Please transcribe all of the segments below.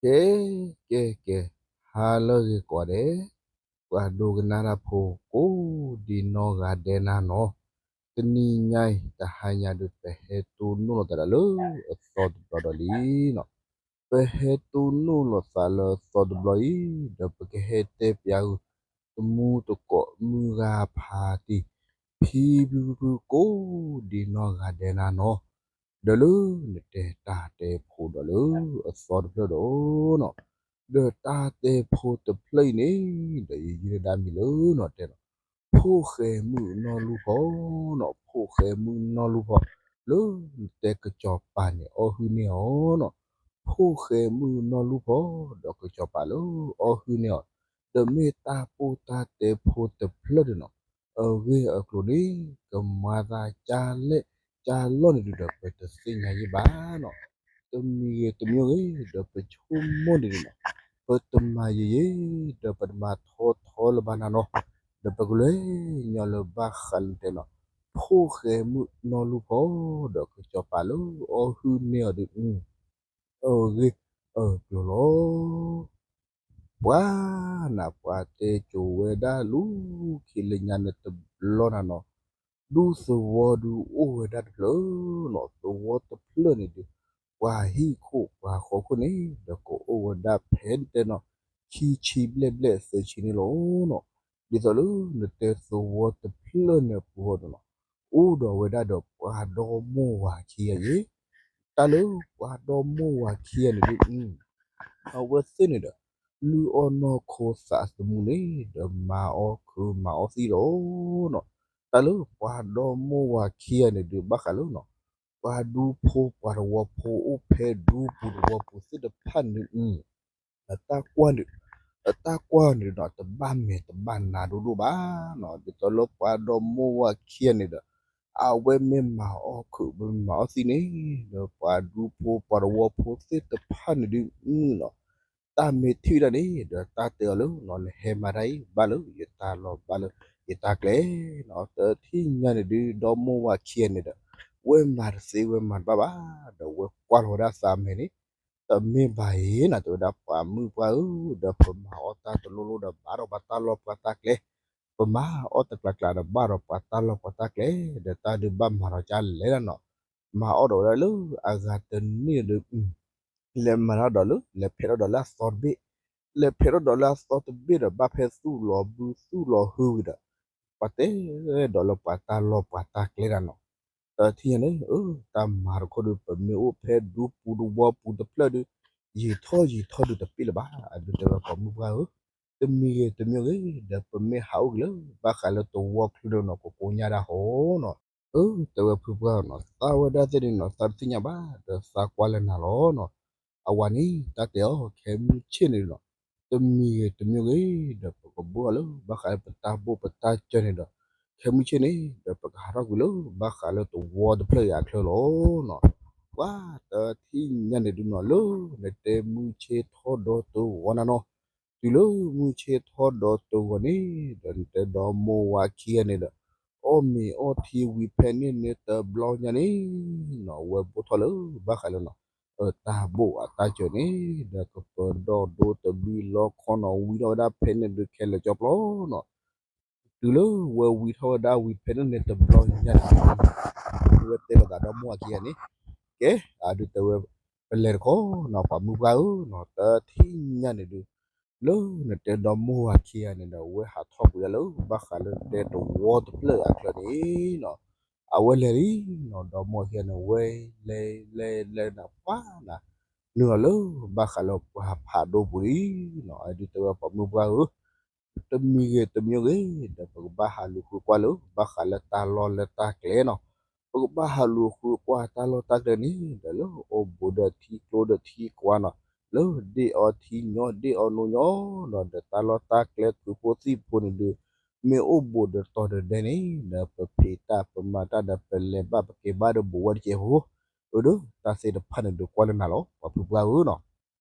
ကဲ ကဲ ကဲ, ဟါလၢအဂ့ၤကိးဂၤဒဲး, ပှၤဒိကနၣ်တၢ်ဖိကိးဒံနီၢ်ဂၤဒဲးနၤနီၤ, တနံၤညါအံၤ တဟါညါဒီး ပဟဲတိၢ်နီၣ်လိာ်သးဒီးလၢအသီတဘျီဒီးလံနီၤ. ပဟဲတိၢ်နီၣ်လိာ်သးလၢအသီတဘျီအံၤ ဒီးပကဟဲတဲပျးဂုာ် တမူတကိးမုၢ်ဂၤဖးတံၢ် ဖံဖုဖုဖုကိးဒံနီၢ်ဂၤဒဲးနၤနီၤ, ဒီးလၢနတဲတၢ်တဲဖိဒီးလၢအသီတဖျၢၣ်ဒီးနီၤ, ဒီးတၢ်တဲဖိတဖျၢၣ်အံၤန့ၣ် ဒီးယယုၢ်ဒၣ်မံၤလၢနီၤတဲနီၤ, ဖိၣ်ဃဲမုၣ်နီၢ်လူၢ်ဖီနီၤ, ဖိၣ်ဃဲမုၣ်နီၢ်လူၢ်ဖီ လၢနတဲကစီၤပၤန့ၣ်အီၣ်ဟုၣ်န့ၢ်အီၤနီၤ, ဖိၣ်ဃဲမုၣ်နီၢ်လူၢ်ဖီ ဒီးကစီၤပၤလၢအီၣ်ဟုၣ်န့ၢ်အီၤ, ဒီးမ့ၢ်တၢ်ပိၢ်တၢ်တဲဖိတဖျၢၣ်ဒီးနီၤ, အဂ့ၢ်အကျိၤန့ၣ် ကမၤသးကၢ်လဲၣ်ကၢ်လီၢ်န့ၣ်ဒုးဒီး ပတသ့ၣ်ညါယံၣ်ဘၣ်နီၤ, တမံၤဂ့ၤတမံၤဂ့ၤ ဒီးပဆိကမိၣ်န့ၣ်ဒုးနီၤ, ပတမၤယံာ်ယံာ် ဒီးပတမၤထီထီလၢၤဘၣ်နၤနီၤ, ဒီးပကလဲၤညီလၢဘၣ်ဃးလၢတဲနီၤ, ဖိၣ်ဃဲမုၣ်နီၢ်လူၢ်ဖီ ဒီးကစီၤပၤလၢအီၣ်ဟုၣ်န့ၢ်အီၤဒုး အဂ့ၢ်အကျိၤလီၤ. ပှၤန့ၣ်ပှၤတဲကိၤဝဲဒၣ်လူၤခံလၢညါန့ၣ်တဘျီနၤနီၤ, ဒူသဝီဒုးအိၣ်ဝဲဒၣ်တဖျၢၣ်နီၤ, သဝီတဖျၢၣ်န့ၣ်ဒုး ပှၤဟံၣ်ခိၣ်ပှၤဃီခိၣ်န့ၣ် ဒီးကအိၣ်ဝဲဒၣ်ဖဲတဲနီၤ, ခံဆံဘျဲၣ်ဘျဲၣ်သၢဆံန့ၣ်လီၤနီၤ, ဒ်သိးလၢနတဲသဝီတဖျၢၣ်န့ၣ်အပူၤဃီဒီးနီၤ, အိၣ်ဒီးဝဲဒၣ်ဒီးပှၤဒီမိၢ်ဝၤခံဂၤအံၤ, တၢ်လၢပှၤဒီမိၢ်ဝၤခံဂၤန့ၣ်ဒုး အဝဲသ့ၣ်န့ၣ်ဒီး လုၢ်အီၣ်နီၢ်ခိသးသမူန့ၣ် ဒီးမၤအီၣ်ခုးမၤအီၣ်သံလီၤနီၤ, တၢ်လၢပှၤဒီမိၢ်ဝၤခံဂၤန့ၣ်ဒုး ဘၣ်ဃးလၢနီၤ, ပှၤဒူဖိပှၤတဝီဖိအိၣ်ဖဲဒူပူၤတဝီပူၤသ့ၣ်တဖၣ်န့ၣ် အတၢ်ကွၢ်န့ၣ်, အတၢ်ကွၢ်န့ၣ်ဒီး တဘၣ်မဲာ်တဘၣ်နါဒိၣ်ဒိၣ်ဘၣ်နီၤ, ဒ်သိးလၢပှၤဒီမိၢ်ဝၤခံဂၤန့ၣ်ဒီး အဝဲမ့ၢ်မၤအီၣ်ခုးမၤအီၣ်သံန့ၣ် ဒီးပှၤဒူဖိပှၤတဝီဖိသ့ၣ်တဖၣ်န့ၣ်ဒုးနီၤ, တၢ်မ့ၢ်ထံၣ်ဝဲဒၣ်န့ၣ် ဒီးတၢ်တဲအီၤလၢနီၤ, နဟဲမၤတၢ်အံၤ ဘၣ်လၢယတၢ်လီၢ်ဘၣ်လၢယတၢ်ကျဲနီၤ, တထံၣ်ညါန့ၣ်ဒုး ဒီမိၢ်ဝၤခံဂၤန့ၣ်ဒီး ဝဲမၤတသ့ဝဲမၤတဘၣ်ဘၣ်, ဒီးဝဲကွၢ်လီၤဝဲဒၣ်သးမဲာ်န့ၣ် တမ့ၢ်ဘၣ်အံၤနီၤ, တဲဝဲဒၣ်ပှၤမုၢ်ပှၢ်ဧၢ, ဒီးပမၤအီၣ်တၢ်တလိၣ်လိၣ်ဒီး ဘၣ်ဒီးပှၤတၢ်လီၢ်ပှၤတၢ်ကျဲ, ပမၤအီၣ်တကျးကျးဒီး ဘၣ်ဒီးပှၤတၢ်လီၢ်ပှၤတၢ်ကျဲ, ဒီးတၢ်ဒုးဘၣ်မၤဒီးကလဲၣ်ဒၣ်နီၤ, မၤအီၣ်ဒီးဝဲဒၣ်လၢအဂၤတနံၣ်ဒီး လဲၤမၤထီၣ်ဒီးလၢ လဲၤဖဲးထီၣ်ဒီးလၢအသီတဘ့ၣ်, လဲၤဖဲးထီၣ်ဒီးလၢအသီတဘ့ၣ်ဒီး ဘၣ်ဖဲသူၣ်လီၤဘုသူၣ်လီၤဟုဝံၤဒီး ပှၤတဲဒီးလၢပှၤတၢ်လီၢ်ပှၤတၢ်ကျဲဒၣ်နီၤ, တထံၣ်ညါန့ၣ် တၢ်မၤတခီဒုး ပမ့ၢ်အိၣ်ဖဲဒူပူၤတဝီပူၤတဖျၢၣ်ဒုး ယံာ်ထီၣ်ယံာ်ထီၣ်ဒုးတပ့ၢ်လၢၤဘၣ်, အဒုးတဲဝဲပှၤမုၢ်ပှၢ်ဧၢ, တမံၤဂ့ၤတမံၤဂ့ၤ ဒီးပမ့ၢ်ဟးအိၣ်က့ၤလၢ ဘၣ်ဃးလၢတဝီချၢဒီးနီၤ ကိကိညါဒၣ်ဃီနီၤ, အၢတဲဝဲဖုပှၢ်နီၤ, သးဝဲဒၣ်သ့ၣ်န့ၣ်နီၤ သးတသ့ၣ်ညါဘၣ် ဒီးသးကွၢ်လၢနၤလီၤနီၤ, အဝဲန့ၣ် တၢ်တဲအီၤ ခဲမုၢ်ဆ့ၣ်န့ၣ်နီၤ, တမံၤဂ့ၤတမံၤဂ့ၤ ဒီးပကဘၣ်အီၤလၢ ဘၣ်ဃးလၢပတၢ်ဘိၣ်ပတၢ်စၢၤန့ၣ်ဒီး ခဲမုၢ်ဆ့ၣ်န့ၣ် ဒီးပကဟးထီၣ်ကွံာ်လၢ ဘၣ်ဃးလၢတဝီတဖျၢၣ်အံၤအချၢလီၤနီၤ, ပှၤတထံၣ်ညါန့ၣ်ဒုးနီၤ လၢနတဲမုၢ်ဆ့ၣ်ထီၣ်ဒီးတဂီၤနၤနီၤ, တုၤလၢမုၢ်ဆ့ၣ်ထီၣ်ဒီးတဂီၤန့ၣ် ဒီးနတဲဒီမိၢ်ဝၤခံဂၤန့ၣ်ဒီး အီၣ်မ့ၤအီထံဝံၤဖဲန့ၣ်န့ၣ်တဘျီညါန့ၣ်နီၤ ဝဲဘိၣ်ထီၣ်လၢ ဘၣ်ဃးလၢနီၤ တၢ်ဘိၣ်အတၢ်စၢၤန့ၣ် ဒီးကပၢၤဒီးဒိတဘျုးလီခီနီၤ ဝံထီၣ်ဝဲဒၣ်ဖဲန့ၣ်ဒုးခဲလၢာ်ကၠီပျီနီၤ, တုၤလၢဝဲဝံထီၣ်ဝဲဒၣ်ဝံၤဖဲန့ၣ်န့ၣ်တဘျီညါန့ၣ် ဝဲတဲလိာ်သးဒီမိၢ်ဝၤခံဂၤန့ၣ်, ကဲ အဒုးတဲဝဲ ပလဲၤတခီနီၤ ပှၤမုၢ်ပှၢ်ဧၢနီၤ တထံၣ်ညါန့ၣ်ဒုး လၢနတဲဒီမိၢ်ဝၤခံဂၤန့ၣ်ဒီး ဝဲဟးထီၣ်ကွံာ်ဒၣ်လၢ ဘၣ်ဃးလၢတဲတဝီတဖျၢၣ်အချၢန့ၣ်နီၤ, အဝဲလဲၤလံနီၤ ဒီမိၢ်ဝၤခံဂၤန့ၣ် ဝဲလဲၤလဲၤလဲၤနၤပှၤနၤ နုာ်လီၤလၢ ဘၣ်ဃးလၢပှၤဖးဒိၣ်ပူၤလံနီၤ, အဒုးတဲဝဲပှၤမုၢ်ပှၢ်ဧၢ တမံၤဂ့ၤတမံၤဂ့ၤ ဒီးပကဘၣ်ဟးလူၤဃုကွၢ်လၢ ဘၣ်ဃးလၢတၢ်လီၢ်လၢတၢ်ကျဲနီၤ, ပကဘၣ်ဟးလူၤဃုကွၢ်တၢ်လီၢ်တၢ်ကျဲန့ၣ် ဒီးလၢအိၣ်ဘူးဒီးထံကျိဒီးထံကွၢ်နီၤ, လၢဒ့ၣ်အီထံညီ ဒ့ၣ်အီနိညီနီၤ, ဒီးတၢ်လီၢ်တၢ်ကျဲခုးဖိသံၣ်ဖိန့ၣ်ဒုး မ့ၢ်အိၣ်ဘူးဒီးတီၤဒီးဒဲန့ၣ် ဒီးပဖံးတၢ်ပမၤတၢ်ဒီးပလဲၤဘၣ်ပက့ၤဘၣ်ဒီးဘူးဝဲတကဲးဖိ, အဒုး တၢ်သ့ၣ်တဖၣ်န့ၣ်ဒုးကွၢ်လၢနၤလီၤ ပှၤဖုပှၢ်ဧၢနီၤ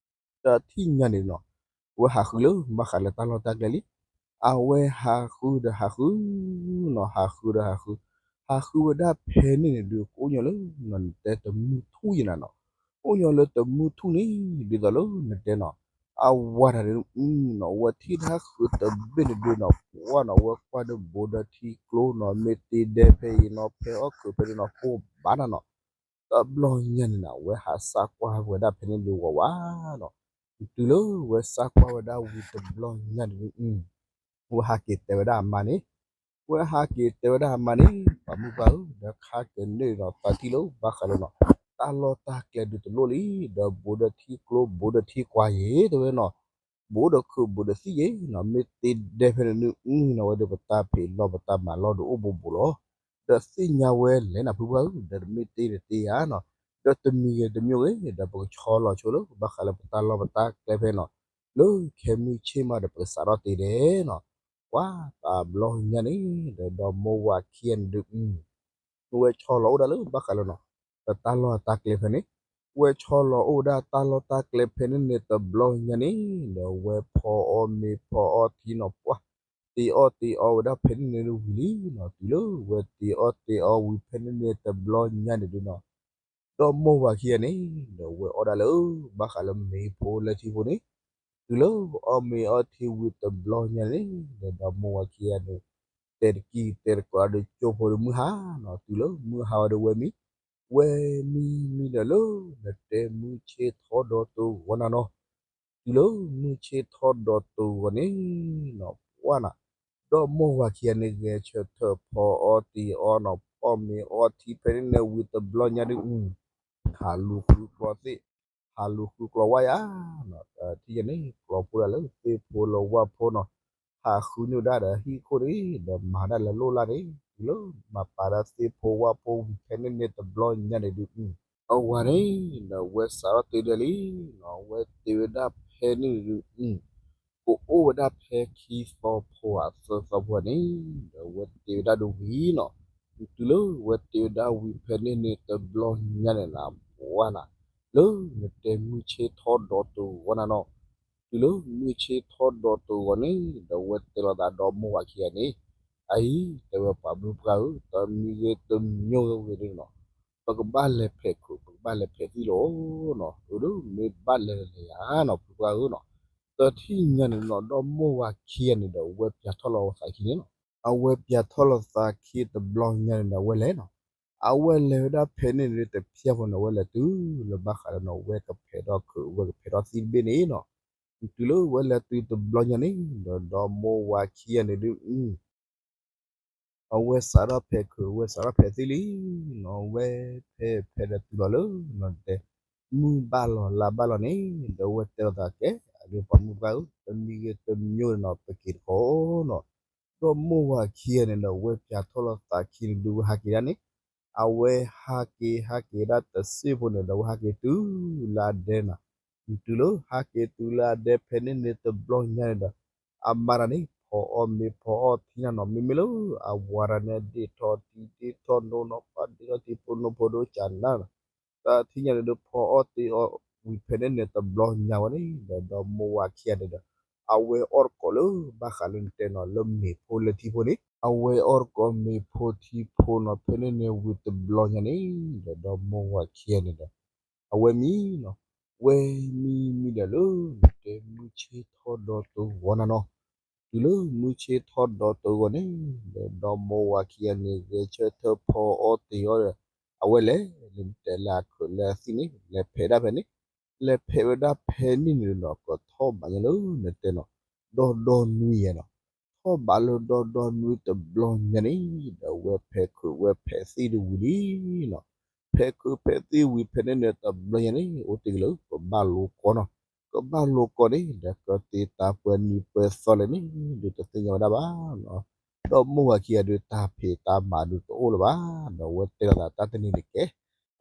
တထံၣ်ညါန့ၣ်နီၤ, အဝဲဟးဃုလၢ ဘၣ်ဃးလၢတၢ်လီၢ်တၢ်ကျဲလံ, အဝဲဟးဃုဒီးဟးဃုနီၤ, ဟးဃုဒီးဟးဃု, ဟးဃုဝဲဒၣ်ဖဲန့ၣ်န့ၣ်ဒုး ကိးညီလၢ နတဲတမုၢ်ထူၣ်ယဲနၤနီၤ, အိၣ်ညီလၢတမုၢ်ထူၣ်န့ၣ် ဒ်သိးလၢနတဲနီၤ, အဝၤတၢ်ဒုးနီၤ ဝဲထံၣ်တၢ်ဃုတဘ့ၣ်န့ၣ်ဒုးနီၤ ပှၢ်နီၤ ဝဲကွၢ်ဒီးဘိဒီးထံကျိနီၤ မ့ၢ်တ့ဒဲဖဲအံၤနီၤ ဖဲအီၣ်ခုးဖဲန့ၣ်နီၤ ကိၢ်ဘၣ်နၤနီၤ တဘျီညါန့ၣ်နီၤ ဝဲဟးစၢ်ကွၢ်ဝဲဒၣ်ဖဲန့ၣ်ဒုးဝးဝးနီၤ, တုၤလၢဝဲစၢ်ကွၢ်ဝဲဒၣ်ဝံၤတဘျီညါန့ၣ်ဒုး ဝဲဟးက့ၤတဲဝဲဒၣ်အမါန့ၣ်, ဝဲဟးက့ၤတဲဝဲဒၣ်အမါန့ၣ် ပှၤမုၢ်ပှၢ်ဧၢ ဒီးခါကဲန့ၣ်ဒီး သးထံၣ်လၢဘၣ်ဃးလၢနီၤ တၢ်လီၢ်တၢ်ကျဲဒုးတလိၣ်လံ, ဒီးဘိဒီးထံကျိ ဘိဒီးထံကွၢ်ယဲၤတဲဝဲနီၤ, ဘိဒီးခုးဘိဒီးသံၣ်ယဲၤနီၤ မ့ၢ်တ့ဒဲဖဲန့ၣ်ဒုးနီၤ ဝဲဒီးပတၢ်ဖံးလီၢ်ပတၢ်မၤလီၢ်ဒုးအိၣ်ဘူးဘူးလီၤ. ဒီးသ့ၣ်ညါဝဲလဲၣ်နီၤ ဖုပှၢ်ဧၢ ဒီးတမ့ၢ်တ့တ့ဧါနီၤ, ဒီးတမံၤဂ့ၤတမံၤဂ့ၤ ဒီးပကဆီလီၤဆိလၢဘၣ်ဃးလၢပတၢ်လီၢ်ပတၢ်ကျဲဖဲနီၤ လၢခဲမုၢ်ဆ့ၣ်မးဒီးပကစးထီၣ်တ့ဒဲးနီၤ, ပှၤတဘျီညါန့ၣ် ဒီးဒီမိၢ်ဝၤခံဂၤန့ၣ်ဒုး ဝဲဆီလီၤအိၣ်ဒၣ်လၢဘၣ်ဃးလၢနီၤ ပတၢ်လီၢ်တၢ်ကျဲဖဲန့ၣ်, ဝဲဆီလီၤအိၣ်ဝဲဒၣ်တၢ်လီၢ်တၢ်ကျဲဖဲန့ၣ်န့ၣ်တဘျီညါန့ၣ် ဒီးဝဲဖီအီၣ်မ့ၤဖီအီၣ်ထံနီၤ ပှၢ်တ့အီၣ်တ့အီဝဲဒၣ်ဖဲန့ၣ်န့ၣ်ဝံၤလံနီၤ, တုၤလၢဝဲတ့အီၣ်တ့အီဝံၤဖဲန့ၣ်န့ၣ်တဘျီညါန့ၣ်ဒုးနီၤ ဒီမိၢ်ဝၤခံဂၤန့ၣ် ဒီးဝဲအီၣ်ဒၣ်လၢ ဘၣ်ဃးလၢမ့ၤဖိလၢထံဖိန့ၣ်, တုၤလၢအီၣ်မ့ၤအီထံဝံၤတဘျီညါန့ၣ် ဒီးဒီမိၢ်ဝၤခံဂၤန့ၣ် တဲတကံၢ်တဲတကိးဒီးကၠိဖိဒီးမုၢ်ဟါနီၤ, တုၤလၢမုၢ်ဟါဝဲဒီးဝဲမံ, ဝဲမံမံဒီးလၢ နတဲမုၢ်ဆ့ၣ်ထီၣ်ဒီးတဂီၤနၤနီၤ တုၤလၢမုၢ်ဆ့ၣ်ထီၣ်ဒီးတဂီၤန့ၣ်နီၤ ပှၢ်နၤ, ဒီမိၢ်ဝၤခံဂၤန့ၣ် ဂဲၤဆၢထၢၣ်ဖီအီၣ်တ့အီနီၤ ဖီမ့ၤအီထံဖဲန့ၣ်န့ၣ်ဝံၤတဘျီညါဒုး ဟးလူၤဃုကျီသ့ၣ်, ဟးလူၤဃုကျီဝါယၤနီၤ, တထံၣ်ညါန့ၣ် ကျီဖိဒၣ်လၢသ့ၣ်ဖိလၢဝၣ်ဖိနီၤ, ဟးဃုန့ၢ်ဝဲဒၣ်ဒီးဟံၣ်ခိၣ်န့ၣ် ဒီးမၤဒၣ်လၢလိၣ်လၢ်န့ၣ် တုၤလၢမၤပာ်ဒၣ်သ့ၣ်ဖိဝၣ်ဖိဝံၤဖဲန့ၣ်န့ၣ်တဘျီညါန့ၣ်ဒုး အဝၤန့ၣ် ဒီးဝဲစးထီၣ်တ့ဒဲးလံနီၤ, ဝဲတ့ဝဲဒၣ်ဖဲန့ၣ်ဒုး ကအိၣ်ဝဲဒၣ်ဖဲခံသီဖိဧါသၢသီဖိန့ၣ် ဒီးဝဲတ့ဝဲဒၣ်ဒုးဝံၤနီၤ, တုၤလၢဝဲတ့ဝဲဒၣ်ဝံၤဖဲန့ၣ်န့ၣ်တဘျီညါန့ၣ်နၤ ပှၢ်နၤ, လၢနတဲမုၢ်ဆ့ၣ်ထီၣ်ဒီးတဂီၤနၤနီၤ, တုၤလၢမုၢ်ဆ့ၣ်ထီၣ်ဒီးတဂီၤန့ၣ် ဒီးဝဲတဲလီၤသးဒီမိၢ်ဝၤခံဂၤန့ၣ်, အအံၤ တဲဝဲပှၤမုၢ်ပှၢ်ဧၢ တမံၤဂ့ၤတမံၤဂ့ၤန့ၣ်နီၤ ပကဘၣ်လဲၤဖဲးခုး ပကဘၣ်လဲၤဖဲးသံၣ်လီၤနီၤ, အၢ မ့ၢ်ဘၣ်လဲၤလဲၤယၤနီၤ ဖုပှၢ်ဧၢနီၤ, တထံၣ်ညါန့ၣ်နီၤ ဒီမိၢ်ဝၤခံဂၤန့ၣ်ဒီး ဝဲပၠးထီၣ်လီၤသးခံန့ၣ်နီၤ, အဝဲပၠးထီၣ်လီၤသးခံတဘျီညါန့ၣ်ဒီး အဝဲလဲၤနီၤ, အဝဲလဲၤဝဲဒၣ်ဖဲန့ၣ်န့ၣ် တဖျၢၣ်ဖိန့ၣ် အဝဲလဲၤတုၤလၢဘၣ်ဃးဒီးနီၤ ဝဲကဖဲးထီၣ်ခုး ဝဲကဖဲးထီၣ်သံၣ်တဘ့ၣ်န့ၣ်နီၤ, တုၤလၢဝဲလဲၤတုၤတဘျီညါန့ၣ်ဒီး ဒီမိၢ်ဝၤခံဂၤန့ၣ်ဒုး အဝဲစးထီၣ်ဖဲးခုး အဝဲစးထီၣ်ဖဲးသံၣ်လံနီၤ, ဝဲဖဲးဖဲးဒီးတုၤလီၤလၢနီၤတဲ မုၢ်ဘၣ်လီၤလါဘၣ်လီၤန့ၣ် ဒီးဝဲတဲလီၤသးကဲ အဒုးပှၤမုၢ်ပှၢ်ဧၢ တမံၤဂ့ၤတမံၤဂ့ၤနီၤ ပက့ၤတခီနီၤ, ဒီမိၢ်ဝၤခံဂၤန့ၣ်ဒီး ဝဲပၠးထီၣ်လီၤသးခံန့ၣ်ဒုး ဝဲဟးက့ၤဒၣ်န့ၣ်, အဝဲဟးက့ၤဟးက့ၤဒၣ်တစ့ၢ်ဖိန့ၣ်ဒီး ဝဲဟးက့ၤတုၤလၢအဒဲနီၤ, တုၤလၢဟးက့ၤတုၤလၢအဒဲဖဲန့ၣ်န့ၣ်တဘျီညါန့ၣ်ဒီး အမါတၢ်န့ၣ် ဖီအီၣ်မ့ၤဖီအီၣ်ထံနၤနီၤ မ့မ့ၢ်လၢအဝၤတၢ်န့ၣ် ဒ့ၣ်ထီၣ်ထံဒ့ၣ်ထီၣ်နိနီၤ ပှၤဒ့ၣ်ထီၣ်ထံဖိနိဖိဒိၣ်ကၢ်နၤနီၤ, တထံၣ်ညါန့ၣ်ဒီး ဖီအီၣ်တ့အီၣ်ဝံၤဖဲန့ၣ်န့ၣ် တဘျီညါဝဲန့ၣ်ဒီး ဒီမိၢ်ဝၤခံဂၤန့ၣ်ဒီး အဝဲအီၣ်တကိးလၢဘၣ်ဃးလၢနတဲနီၤ လၢမ့ၤဖိလၢထံဖိန့ၣ် အဝဲအီၣ်တကိးမ့ၤဖိထံဖိနီၤ ဖဲန့ၣ်န့ၣ်ဝံၤတဘျီညါန့ၣ်ဒီး ဒီမိၢ်ဝၤခံဂၤန့ၣ်ဒီး အဝဲမံနီၤ, ဝဲမံမံဒီးလၢ နတဲမုၢ်ဆ့ၣ်ထီၣ်ဒီးတဂီၤနၤနီၤ, တုၤလၢမုၢ်ဆ့ၣ်ထီၣ်ဒီးတဂီၤန့ၣ်ဒီး ဒီမိၢ်ဝၤခံဂၤန့ၣ် ဂဲၤဆၢထၢၣ်ဖီအီၣ်တ့အီၣ်ဒီး အဝဲလဲၤလၢတဲလၢအခုးလၢအသံၣ်န့ၣ် လဲၤဖဲးဒၣ်ဖဲန့ၣ်, လဲၤဖဲးဝဲဒၣ်ဖဲန့ၣ်န့ၣ်ဒီး ကထီၣ်ဘးညါလၢနတဲနီၤ, ဒီဒီနွံယဲၢ်နီၤ, ထီၣ်ဘးလၢဒီဒီနွံတဘျီညါန့ၣ်ဒီး ဝဲဖဲးခုးဝဲဖဲးသံၣ်တဝံၤလံနီၤ, ဖဲးခုးဖဲးသံၣ်ဝံၤဖဲန့ၣ်န့ၣ် တဘျီညါန့ၣ် အိၣ်တ့ၢ်က့ၤလၢ ကဘၣ်လိာ်ကီနီၤ, ကဘၣ်လိာ်ကီန့ၣ်ဒီး ကတ့တၢ်ပှဲၤနံၤပှဲၤသီလဲၣ်န့ၣ် ဒုးတသ့ၣ်ညါဝဲဒၣ်ဘၣ်နီၤ, ဒီမိၢ်ဝၤခံဂၤဒုး တၢ်ဖံးတၢ်မၤဒုးတအိၣ်လၢၤဘၣ်, ဒီးဝဲတဲလီၤသးတၢ်တနံၤန့ၣ်ကဲ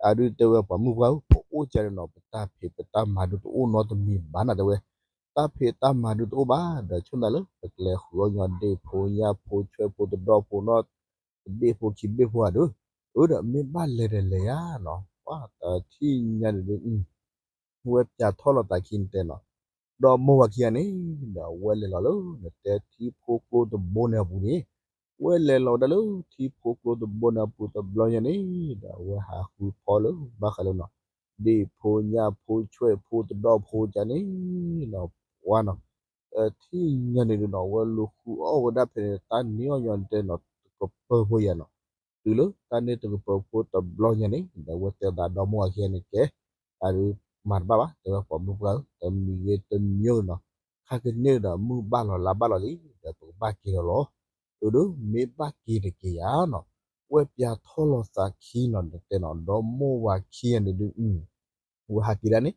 အဒုးတဲဝဲပှၤမုၢ်ပှၢ်ဧၢ ပအိၣ်ကၢ်န့ၣ်နီၤ ပတၢ်ဖံးပတၢ်မၤဒုးတအိၣ်နီတမံၤဘၣ်နၤတဲဝဲ, တၢ်ဖံးတၢ်မၤဒုးတအိၣ်ဘၣ် ဒီးဆိၣ်သးလၢ ပကလဲၤဃုာ်အီၣ်ညီဒ့ၣ်ဖိညၣ်ဖိဆွဲၣ်ဖိတဒီၣ်ဖိနီၤ, တဘ့ၣ်ဖိခံဘ့ၣ်ဖိဧါဒုး, အၢ ဒီးမ့ၢ်ဘၣ်လဲၤဒီးလဲၤယၤနီၤ, ပှၤတထံၣ်ညါန့ၣ်ဒုး ဝဲပၠးထီၣ်လီၤသးခံနတဲနီၤ, ဒီမိၢ်ဝၤခံဂၤန့ၣ်ဒီး ဝဲလဲၤလီၤလၢ နတဲထံဖိကျိတဘိန့ၣ်အပူၤန့ၣ်, ဝဲလဲၤလီၤဝဲဒၣ်လၢထံဖိကျိတဘိန့ၣ်အပူၤတဘျီညါန့ၣ်ဒီး အဝဲဟးဃုဖီလၢဘၣ်ဃးလၢနီၤ, ဒ့ၣ်ဖိညၣ်ဖိဆွဲၣ်ဖိတဒီဖိကန့ၣ်နီၤ ပှၤနီၤ ထံၣ်ညါန့ၣ်ဒုးနီၤ အဝဲလူၤဃုအီၣ်ဝဲဒၣ်ဖဲန့ၣ် တၢ်န့ၢ်အီၣ်ညီနတဲနီၤ တကပၢၤဖိယၤနီၤ တုၤလၢတၢ်န့ၢ်တကပၢၤဖိတဘျီညါန့ၣ် ဒီးအဝဲတဲသးဒီမိၢ်ဝၤခံဂၤန့ၣ်ကဲ အဒုးမၤတဘၣ်ဘၣ် တဲဝဲပှၤမုၢ်ပှၢ်ဧၢ တမံၤဂ့ၤတမံၤဂ့ၤနီၤ ခါကန့ၢ်ဒီးမုၢ်ဘၣ်လီၤလါဘၣ်လီၤလံ ဒီးပကဘၣ်က့ၤလီၤလီၤ အဒုးမ့ၢ်ဘၣ်က့ၤတက့ၤယၤနီၤ ဝဲပျၢ်ထီၣ်လီၤသးခံနီၤ နတဲနီၤ ဒီမိၢ်ဝၤခံဂၤန့ၣ်ဒုး ဝဲဟးက့ၤဒၣ်န့ၣ်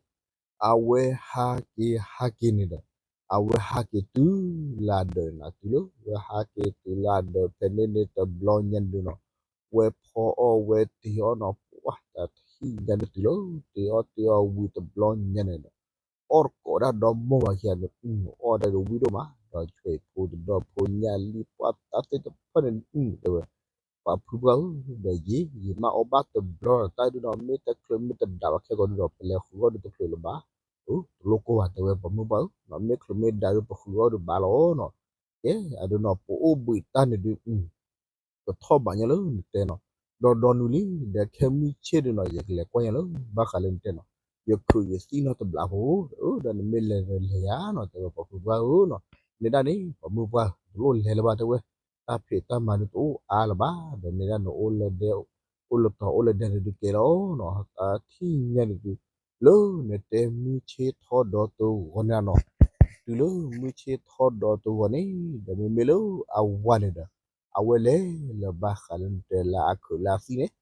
အဝဲဟးက့ၤဟးက့ၤန့ၣ်ဒီး အဝဲဟးက့ၤတုၤလၢအဒၢးနီၤ တုၤလၢဝဲဟးက့ၤတုၤလၢအဒၢး ဖဲန့ၣ်န့ၣ်တဘျီညါန့ၣ်ဒုးနီၤ ဝဲဖီအီၣ်ဝဲတ့ၤအီၣ်နီၤ ပှၤတၢ်ထံၣ်ညါန့ၣ်တုၤလၢ တ့ၤအီၣ်တ့ၤအီၣ်ဝံၤတဘျီညါန့ၣ်ဒီး အီၣ်တကိးဒၣ်ဒီမိၢ်ဝၤခံဂၤန့ၣ် အီၣ်ဒၣ်ဒီးဝံၣ်ဒိၣ်မး ဒီးဆွဲၣ်ဖိတဒီဖိညၣ်လံ ပှၤတၢ်သ့ၣ်တဖၣ်န့ၣ် တဲဝဲ ပှၤဖုပှၢ်ဧၢ ဒီးယံာ် ယမ့ၢ်အီၣ်ဘၣ်တဘျီဒီး တၢ်ဒုးနီၤ မ့ၢ်တချုးမ့ၢ်တဒးဘၣ်ခဲကိာ်ဒုးဒီး ပလဲၤဃုအီၣ်ဒုးတချုးလၢၤဘၣ် တလိၣ်ကိၢ်ဘၣ် တဲဝဲပှၤမုၢ်ပှၢ်ဧၢ မ့ၢ်ချုးမ့ၢ်ဒးဒုး ပဃုအီၣ်ဒုးဘၣ်လီၤနီၤ ကဲ အဒုးနီၤ ပအိၣ်ဘှံးတၢ်န့ၣ်ဒုး ကထီၣ်ဘးညါလၢနတဲနီၤ ဒီးဒီနုၤလံ ဒီးခဲမုၢ်ဆ့ၣ်ဒုးနီၤ ယကလဲၤကွၢ်ညါလၢ ဘၣ်ဃးလၢနတဲနီၤ ယခုးယသံၣ်နီတဘျီဖိ ဒီးနမ့ၢ်လဲၤလဲၤယၤနီၤ တဲဝဲပှၤဖုပှၢ်ဧၢနီၤ နဲဒၣ်န့ၣ် ပှၤမုၢ်ပှၢ် တလိၣ်လဲၤလၢၤဘၣ်တဲဝဲ တၢ်ဖံးတၢ်မၤဒုးတအိၣ်အါလၢၤဘၣ် ဒီးနဲဒၣ်န့ၣ် အိၣ်လၢဒဲ အိၣ်လၢတီၤအိၣ်လၢဒဲန့ၣ်ဒုးကဲလီၤနီၤ တၢ်ထံၣ်ညါန့ၣ်ဒုး လၢနတဲမုၢ်ဆ့ၣ်ထီဒီတဂီၤန့ၣ်နီၤ တုၤလၢမုၢ်ဆ့ၣ်ထီဒီတဂီၤန့ၣ် ဒီးမ့မ့ၢ်လၢအဝၤန့ၣ်ဒီး အဝဲလဲၤလၢဘၣ်ဃးလၢနတဲလၢအခုးလၢအသံၣ်န့ၣ်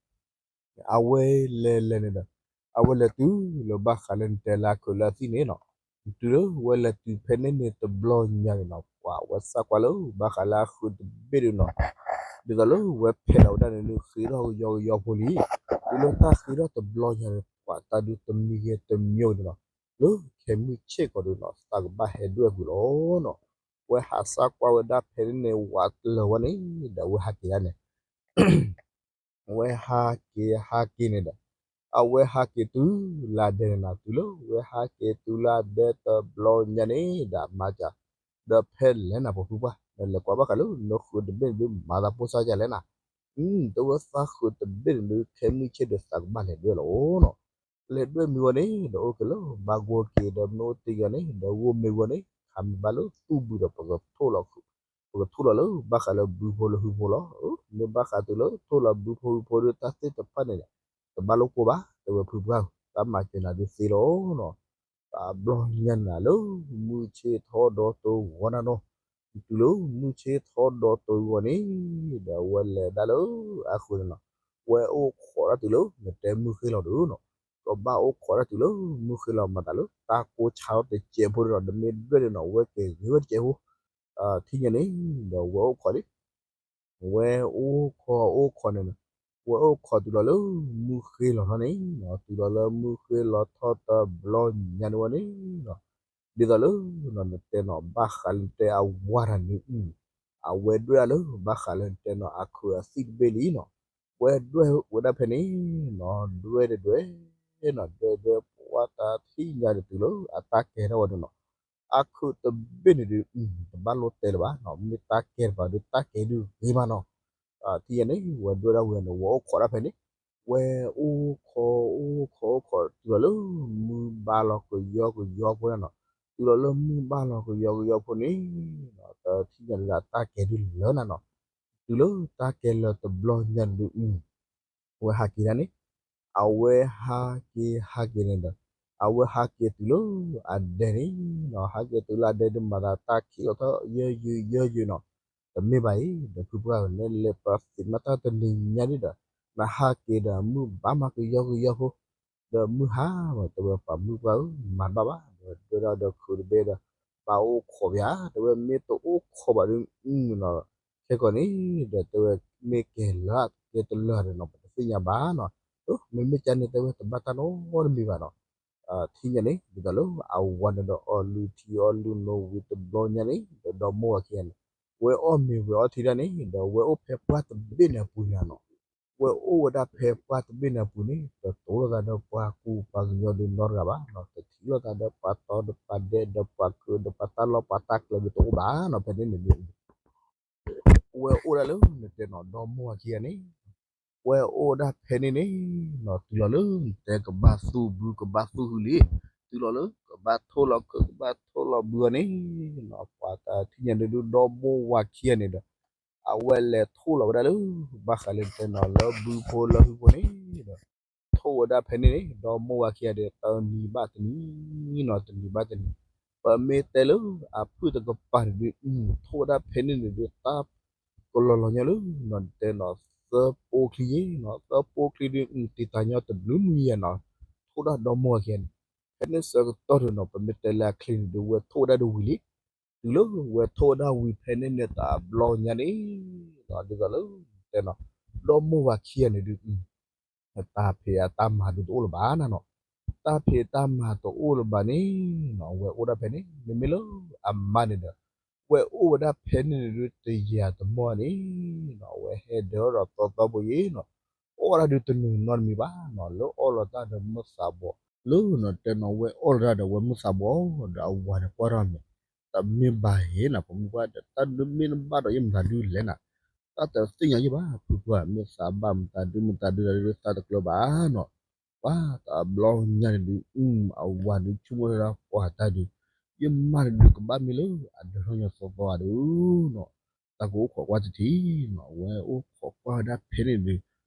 အဝဲလဲၤလဲၤန့ၣ်ဒီး အဝဲလဲၤတုၤလၢဘၣ်ဃးလၢနတဲလၢအခုးလၢအသံၣ်န့ၣ်နီၤ တုၤလၢဝဲလဲၤတုၤဖဲန့ၣ်န့ၣ်တဘျီညါန့ၣ်နီၤ ပှၤဝဲသးကွၢ်လၢဘၣ်ဃးလၢအခုးတဘ့ၣ်ဒုးနီၤ ဒ်သိးလၢဝဲဖဲးလီၤဝဲဒၣ်န့ၣ်ဒုး ဃ့ထီၣ်ကယီကယီဖိလံ တုၤလၢတၢ်ဃ့ထီၣ်တဘျီညါန့ၣ် ပှၤတၢ်ဒုးတမံၤဂ့ၤတမံၤဂ့ၤန့ၣ်နီၤ လၢခဲမုၢ်ဆ့ၣ်ကီးဒုးနီၤ သးကဘၣ်ဟဲဒွဲၣ်ကွံာ်လီၤနီၤ ဝဲဟးသးကွၢ်ဝဲဒၣ်ဖဲန့ၣ်န့ၣ် ဝးတလၢာ်ဝဲန့ၣ် ဒီးဝဲဟးက့ၤဒၣ်န့ၣ် ဝဲဟးက့ၤဟးက့ၤန့ၣ်ဒီး အဝဲဟးက့ၤတုၤလၢအဒဲန့ၣ်နီၤ တုၤလၢဝဲဟးက့ၤတုၤလၢအဒဲတဘျီညါန့ၣ်ဒီး မၤက ဒီးဖဲလဲၣ်နၤပှၤဖုပှၢ် နလဲၤကွၢ်ဘၣ်ဃးလၢ နဃုးတဘ့ၣ်န့ၣ်ဒုး မၤသးဖိစၢ်ယၤလဲၣ်နၤ တဲဝဲသးဃုးတဘ့ၣ်န့ၣ်ဒုး ခဲမုၢ်ဆ့ၣ်ဒီးသးကဘၣ်လဲၤဒွဲၣ်လီၤနီၤ လဲၤဒွဲၣ်မ့ၢ်ဝဲန့ၣ် ဒီးအိၣ်က့ၤလၢ ဘၣ်ဂီၢ်က့ၤဒီးမ့ၢ်အိၣ်တ့ၢ်ယၤန့ၣ် ဒီးဂိၢ်မ့ၢ်ဝဲန့ၣ် ခးမ့ၢ်ဘၣ်လၢသူၣ်ဘုးဒီး ပကထီၣ်လီၤ ပကထီၣ်လီၤလၢ ဘၣ်ဃးလၢဘုဖိလၢဟုဖိလီၤ မ့ၢ်ဘၣ်ဃးတုၤလၢထီၣ်လီၤဘုဖိဟုဖိဒီး တၢ်သ့ၣ်တဖၣ်န့ၣ် တဘၣ်လိာ်ကိၢ်ဘၣ် တဲဝဲဖုပှၢ် တၢ်မၤစၢၤနၤဒုးသ့လီၤနီၤ တဘျီညါန့ၣ်လၢ မုၢ်ဆ့ၣ်ထီဒီတဂီၤနၤနီၤ တုၤလၢမုၢ်ဆ့ၣ်ထီဒီတဂီၤန့ၣ် ဒီးဝဲလဲၤဒၣ်လၢ အဃုန့ၣ်နီၤ ဝဲအိၣ်ခိးဒၣ်တုၤလၢ နတဲမုၢ်ဃ့လီၤဒုးနီၤ ကဘၣ်အိၣ်ခိးဒၣ်တုၤလၢ မုၢ်ဃ့လီၤမၤသးလၢ တၢ်ကိၢ်ဆါထီၣ်တစဲးဖိဒီး နမ့ၢ်ဒွဲၣ်ဒုးနီၤ ဝဲက့ၤဂ့ၤဝဲတစဲးဖိ ထံၣ်ညါန့ၣ် ဒီးဝဲအိၣ်ခိးလံ ဝဲအိၣ်ခိးအိၣ်ခိးန့ၣ် ဝဲအိၣ်ခိးတုၤလီၤလၢ မုၢ်ဃ့လီၤထီၣ်န့ၣ် တုၤလီၤလၢမုၢ်ဃ့လီၤထီၣ်တဘျီညါန့ၣ်ဝဲန့ၣ် ဒ်သိးလၢ နတဲနီၤ ဘၣ်ဃးလၢနတဲအဝၤတၢ်န့ၣ် အဝဲဒွဲၣ်ဒၣ်လၢ ဘၣ်ဃးလၢနတဲနီၤ အခုးအသံၣ်တဘ့ၣ်လံနီၤ ဝဲဒွဲၣ်ဝဲဒၣ်ဖဲန့ၣ်နီၤ ဒွဲၣ်ဒွဲၣ်ဒွဲၣ်နီၤ ဒွဲၣ်ဒွဲၣ် ပှၤတၢ်ထံၣ်ညါဒုးတုၤလၢ အတၢ်ကဲထီၣ်ဝဲဒုးနီၤ အခုးတဘ့ၣ်န့ၣ်ဒုး တဘၣ်လိၣ်တဲလၢၤဘၣ်နီၤ မ့ၢ်တၢ်ကဲတပၤဒုး တၢ်ကဲဒုးဂ့ၤမးနီၤ ထံၣ်ညါန့ၣ် ဝဲဒွဲၣ်ဒၣ်ဝဲန့ၣ် ဝဲအိၣ်ခိးဒၣ်ဖဲန့ၣ် ဝဲအိၣ်ခိးအိၣ်ခိးအိၣ်ခိး တုၤလီၤလၢ မုၢ်ဘၣ်လီၤကယီကယီဖိန့ၣ်နီၤ တုၤလီၤလၢမုၢ်ဘၣ်လီၤကယီကယီဖိန့ၣ်နီၤ တထံၣ်ညါဒုး တၢ်ကဲဒုးလၢနၤနီၤ တုၤလၢတၢ်ကဲလၢတဘျီညါဒုး အဝဲဟးက့ၤဒၣ်န့ၣ် အဝဲဟးက့ၤဟးက့ၤန့ၣ်ဒီး အဝဲဟးက့ၤတုၤလၢအဒဲန့ၣ်နီၤ ဟးက့ၤတုၤလၢအဒဲဒုး မၤသးတၢ်ခံးလီၤထီၣ်ယၢယုာ်ယၢယုာ်နီၤ တမ့ၢ်ဘၣ်အံၤ ဒီးဖုပှၢ် နလဲၤပှၤသ့ၣ်မၤတၢ်တနံၤညါဒုးဒီး နဟးက့ၤဒီး မုၢ်ဘၣ်မးကယီကယီဖိ ဒီးမုၢ်ဟါမး တဲဝဲပှၤမုၢ်ပှၢ်ဧၢ မၤတဘၣ်ဘၣ် ဒီးဒွဲၣ်ဒၣ်ဒီးခုးတဘ့ၣ်ဒီး ဘၣ်အိၣ်ခိးပယါ တဲဝဲမ့ၢ်တအိၣ်ခိးဘၣ်ဒုးနီၤ ခဲကီးန့ၣ် ဒီးတဲဝဲမ့ၢ်ကဲလၢာ်ကဲတလၢာ်ဒီးနီၤ ပတသ့ၣ်ညါဘၣ်နီၤ မ့မ့ၢ်ကန့ၣ် တဲဝဲတဘၣ်တၢ်နီတမံၤဘၣ်နီၤ ထံၣ်ညါန့ၣ် ဒ်သိးလၢအဝၤန့ၣ်ဒီးအီၣ်လုၢ်ထံအီၣ်လုၢ်နိဝံၤတဘျီညါန့ၣ် ဒီးဒီမိၢ်ဝၤခံဂၤန့ၣ် ဝဲအီၣ်မ့ၤဝဲၤအီထံဒၣ်န့ၣ် ဒီးဝဲအိၣ်ဖဲပှၢ်တဘ့ၣ်န့ၣ်အပူၤန့ၣ်နီၤ ဝဲအိၣ်ဝဲဒၣ်ဖဲပှၢ်တဘ့ၣ်န့ၣ်အပူၤန့ၣ် တတိၤလိာ်သးဒီးပှၤကူပှၤကညီဒုးနီတဂၤဘၣ်နီၤ တထံၣ်လိာ်သးဒီးပှၤတီဒီးပှၤဒဲးဒီးပှၤခုးဒီးပှၤတၢ်လီၢ် ပှၤတၢ်ကျဲဒုးတအိၣ်ဘၣ်နီၤ ဖဲန့ၣ်န့ၣ်ဒုး ဝဲအိၣ်ဒၣ်လၢနတဲနီၤ ဒီမိၢ်ဝၤခံဂၤန့ၣ် ဝဲအိၣ်ဝဲဒၣ်ဖဲန့ၣ်န့ၣ်နီၤ တုၤလီၤလၢနတဲကဘၣ်သူၣ်ဘုကဘၣ်သူၣ်ဟုလံ, တုၤလီၤလၢကဘၣ်ထိၣ်လီၤခုးကဘၣ်ထိၣ်လီၤဘုအီၤန့ၣ်နီၤ ပှၤတၢ်ထံၣ်ညါဒုး ဒီမိၢ်ဝၤခံဂၤန့ၣ်ဒီး အဝဲလဲၤထိၣ်လီၤဝဲဒၣ်လၢ ဘၣ်ဃးလၢနတဲနီၤ လၢဘုဖိလၢဟုဖိန့ၣ်ဒီး ထိၣ်ဝဲဒၣ်ဖဲန့ၣ်န့ၣ် ဒီမိၢ်ဝၤခံဂၤဒီး တနံၤဘၣ်တနံၤနီၤ တနံၤဘၣ်တနံၤ, ပမ့ၢ်တဲလၢအဖုၣ်တကပၤန့ၣ်ဒုး ထိၣ်ဝဲဒၣ်ဖဲန့ၣ်န့ၣ်ဒုး တၢ်ကလီၤလီၤညါလၢနီၤ နတဲနီၤ သၢပိချံယ့နီၤ သၢပိချံဒုး တံာ်တာ်ညီတဘျုးမံယၤနီၤ ထိၣ်ဒၣ်ဒီမိၢ်ဝၤခံဂၤန့ၣ်, ဖဲန့ၣ်ဆၢကတီၢ်ဒုးနီၤ ပမ့ၢ်တဲလၢအချ့န့ၣ်ဒုး ဝဲထိၣ်ဝဲဒၣ်ဒ်ဝံၤလံ, တုၤလၢဝဲထိၣ်ဝဲဒၣ်ဝံၤဖဲန့ၣ်န့ၣ် တဘျီညါန့ၣ်နီၤ ဒ်သိးလၢတဲနီၤ ဒီမိၢ်ဝၤခံဂၤန့ၣ်ဒုး တၢ်ဖံးအတၢ်မၤဒုးတအိၣ်လၢၤဘၣ်နၤနီၤ, တၢ်ဖံးတၢ်မၤတအိၣ်လၢၤဘၣ်န့ၣ်နီၤ ဝဲအိၣ်ဒၣ်ဖဲန့ၣ် မ့မ့ၢ်လၢအမါန့ၣ်ဒီး ဝဲအိၣ်ဝဲဒၣ်ဖဲန့ၣ်န့ၣ်ဒုး တယၤတမီၢ်န့ၣ်နီၤ ဝဲဟဲဒၢထီၣ်သီသီဖိယ့နီၤ, အီၣ်ဒၣ်ဒုးတနုာ်နီတမံၤဘၣ်နီၤ လၢအီၣ်လီၤတၢ်ဒီးမုၢ်သးဘီၣ် လၢနီၤ တဲနီၤ ဝဲအီၣ်လီၤတၢ်ဒီးဝဲမုၢ်သးဘီၣ်ဒီး အဝၤန့ၣ်ကွၢ်ထီၣ်မဲာ်, တမ့ၢ်ဘၣ်ဟ့ၣ်နီၤ ပမုၢ်ပှၢ်ဒီး တၢ်ဒုးမ့ၢ်တဘၣ်ဒီး ယမတၤဒုလဲၣ်နၤ, တၢ်တသ့ၣ်ညါယဘၣ် ဖုပှၢ် မ့ၢ်သးဘၣ်မတၤဒု မတၤဒုတၢ်ဒုးသးတကျၢၤဘၣ်နီၤ, ပှၤတဘျီညါန့ၣ်ဒုး အဝၤဒုးဆိကမိၣ်ထီၣ်ဒၣ်ပှၤတၢ်ဒုး, ယမါန့ၣ်ဒုးကဘၣ်မ့ၢ်လၢအဒၢထီၣ်ညီသီသီဧါဒုးနီၤ, တၢ်ကအိၣ်ခိးကွၢ်တထံၣ်နီၤ ဝဲအိၣ်ခိးကွၢ်ဝဲဒၣ်ဖဲန့ၣ်ဒုး